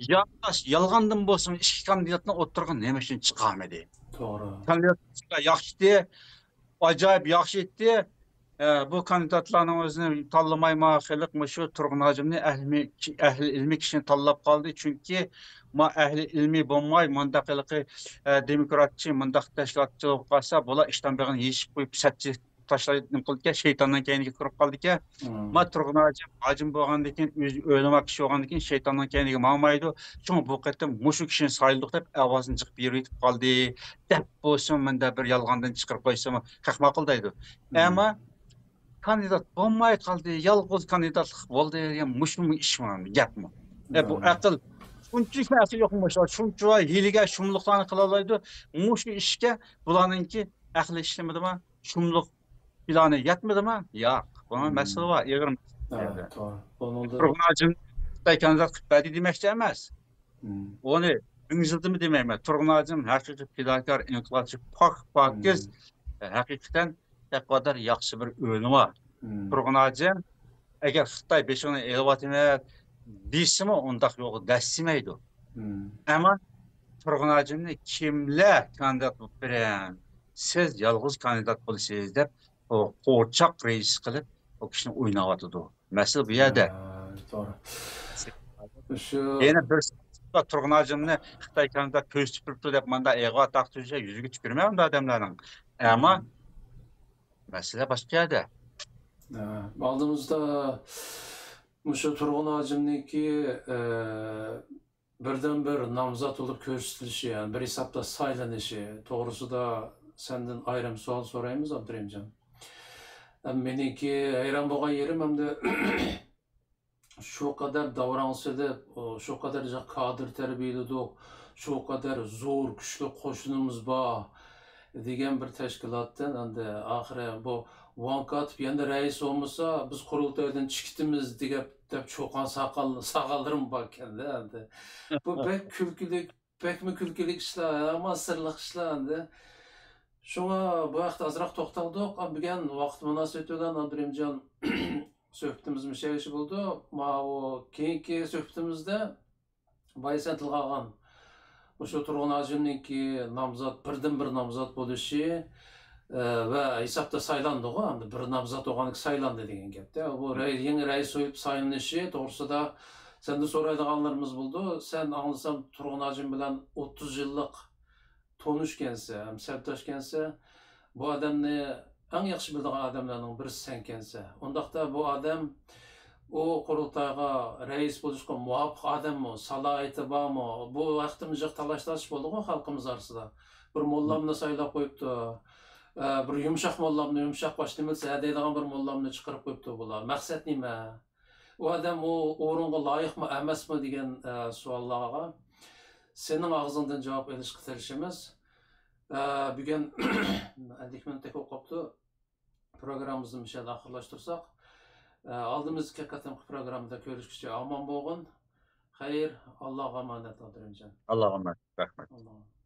ياش، يالغاندىن بولسىمۇ، ئىككى كاندىداتنى ئوتتۇرىغا نېمە ئۈچۈن چىقارمىدى؟ توغرا. كاندىدات ياخشى ئىدى، ئاجايىپ ياخشى ئىدى. ئە، بۇ كاندىداتلارنىڭ ئۆزىنى تاللىماي، ما خەلق مۇشۇ تۇرغۇن ھاجىمنى ئەھلى، ئەھلى ئىلمىي كىشىنى تاللاپ قالدى. چۈنكى ما ئەھلى ئىلمىي بولماي، مۇنداق ھېلىقى، ئە، دېموكراتچى، مۇنداق تەشكىلاتچى بولۇپ قالسا، بۇلار ئىشتان بېغىنى يېشىپ قويۇپ، سەتچى تاشلاپ نېمە قىلىدىكەن، شەيتاننىڭ كەينىگە كىرىپ قالىدىكەن. ما تۇرغۇن ھاجىم، ھاجىم بولغاندىن كېيىن، ئۆزى ئۆلىما كىشى بولغاندىن كېيىن، شەيتاننىڭ كەينىگە ماڭمايدۇ. شۇڭا بۇ قېتىم مۇشۇ كىشىنى سايلىدۇق دەپ ئاۋازىنى چىقىپ يۈرۈۋېتىپ قالدى، دەپ بولسىمۇ، مۇنداق بىر يالغاندىن چىقىرىپ قويسىمۇ، خەق ماقۇل دەيدۇ. ئەمما كاندىدات بولماي قالدى، يالغۇز كاندىداتلىق بولدى دېگەن مۇشۇمۇ ئىشمۇ، گەپمۇ؟ ئە، بۇ ئەقىل، شۇنچىلىك ئەقىل يوقمۇ مۇشۇ؟ شۇنچە ھىيلىگە، شۇملۇقلارنى قىلالايدۇ. مۇشۇ ئىشكە بۇلارنىڭكى ئەقلى ئىشلىمىدىما؟ شۇملۇق پىلانى يەتمىدىما؟ ياق. بۇنىڭ مەسىلە بار، ئېغىر مەسىلە. تۇرغۇن ھاجىم خىتاي كاندىدات قىلىپ بەردى دېمەكچى ئەمەس. ئۇنى مىڭ يىلدىمۇ دېمەيمەن. تۇرغۇن ھاجىم ھەقىقىي پىداكار، ئىنقىلابچى، پاك، پاكىز، ھەقىقەتەن تەقۋادار، ياخشى بىر ئۆلىما. تۇرغۇن ھاجىم، ئەگەر خىتاي بېشىڭنى ئېلىۋاتىمەن دېسىمۇ، ئۇنداق يولغا دەسسىمەيدۇ. ئەمما تۇرغۇن ھاجىمنى كىملەر كاندىدات بولۇپ بېرەڭ، سىز يالغۇز كاندىدات بولىسىز دەپ، ئۇ قورچاق رېئىس قىلىپ، ئۇ كىشىنى ئويناۋاتىدۇ. مەسىلە بۇ يەردە. ھە، توغرا. شۇ يەنە بىر تۇرغۇن ھاجىمنى خىتاي كاندىدات كۆرسىتىپ تۇرۇپتۇ دەپ، ماندا ئېغىۋا تاقتۇرسا، يۈزىگە تۈكۈرىمەن ئۇنداق ئادەملەرنىڭ. ئەمما مەسىلە باشقا يەردە. ھە، ئالدىمىزدا مۇشۇ تۇرغۇن ھاجىمنىڭكى، ئە، بىردىنبىر نامزات بولۇپ كۆرسىتىلىشى، يەنى بىر ھېسابتا سايلىنىشى توغرىسىدا سەندىن ئايرىم سوئال سورايمىز، ئابدۇرېھىمجان. ئەم، مېنىڭكى ھەيران بولغان يېرىم ئەمدى شۇ قەدەر داۋراڭ سېلىپ، شۇ قەدەر جىق كادىر تەربىيەلىدۇق، شۇ قەدەر زور، كۈچلۈك قوشۇنىمىز بار دېگەن بىر تەشكىلاتتىن ئەمدى ئاخىرى بۇ ۋاڭ كاتىپ يەنە رەئىس بولمىسا، بىز قۇرۇلتايدىن چىقىتىمىز دېگەن دەپ چۇقان ساقال، ساقاللىرىمۇ باركەن-دە ئەمدى. بۇ بەك كۈلكىلىك، بەكمۇ كۈلكىلىك ئىشلار، يامان سىرلىق ئىشلار ئەمدى. شۇڭا بۇ ھەقتە ئازراق توختالدۇق. بۈگۈن ۋاقىت مۇناسىۋىتى بىلەن ئابدۇرېھىمجان سۆھبىتىمىز مۇشۇ يەرگىچە بولىدۇ. ماۋۇ كېيىنكى سۆھبىتىمىزدە بايا سەن تىلغا ئالغان مۇشۇ تۇرغۇن ھاجىمنىڭكى نامزات، بىردىنبىر نامزات بولۇشى، ئە، ۋە ھېسابتا سايلاندىغۇ، ئەمدى بىر نامزات بولغاندىكىن سايلاندى دېگەن گەپتە. بۇ رەي-، يېڭى رەئىس بولۇپ سايلىنىشى توغرىسىدا سەندىن سورايدىغانلىرىمىز بولىدۇ. سەن ئاڭلىسام تۇرغۇن ھاجىم بىلەن ئوتتۇز يىللىق تونۇشكەنسەن، ھەم سەپداشكەنسەن. بۇ ئادەمنى ئەڭ ياخشى بىلىدىغان ئادەملەرنىڭ بىرسى سەنكەنسەن. ئۇنداقتا بۇ ئادەم ئۇ قۇرۇلتايغا رەئىس بولۇشقا مۇۋاپىق ئادەممۇ، سالاھىيىتى بارمۇ؟ بۇ ھەقتىمۇ جىق تالاش-تارتىش بولدىغۇ خەلقىمىز ئارىسىدا. بىر موللامنى سايلاپ قويۇپتۇ. ئە، بىر يۇمشاق موللامنى، يۇمشاق باش نېمە دېسە ھە دەيدىغان بىر موللامنى چىقىرىپ قويۇپتۇ بۇلار. مەقسەت نېمە؟ ئۇ ئادەم ئۇ ئورۇنغا لايىقمۇ، ئەمەسمۇ دېگەن، ئە، سوئاللارغا سېنىڭ ئاغزىڭدىن جاۋاب ئېلىشقا تىرىشىمىز. ئە، بۈگۈن ئەللىك مىنۇتتەك بولۇپ قاپتۇ. پروگراممىمىزنى مۇشۇ يەردە ئاخىرلاشتۇرساق، ئە، ئالدىمىزدىكى قېتىمقى پروگراممىدا كۆرۈشكىچە ئامان بولغىن. خەير، ئاللاغا ئامانەت، ئابدۇرېھىمجان. ئاللاغا ئامانەت. رەھمەت. ئاللاغا ئامانەت.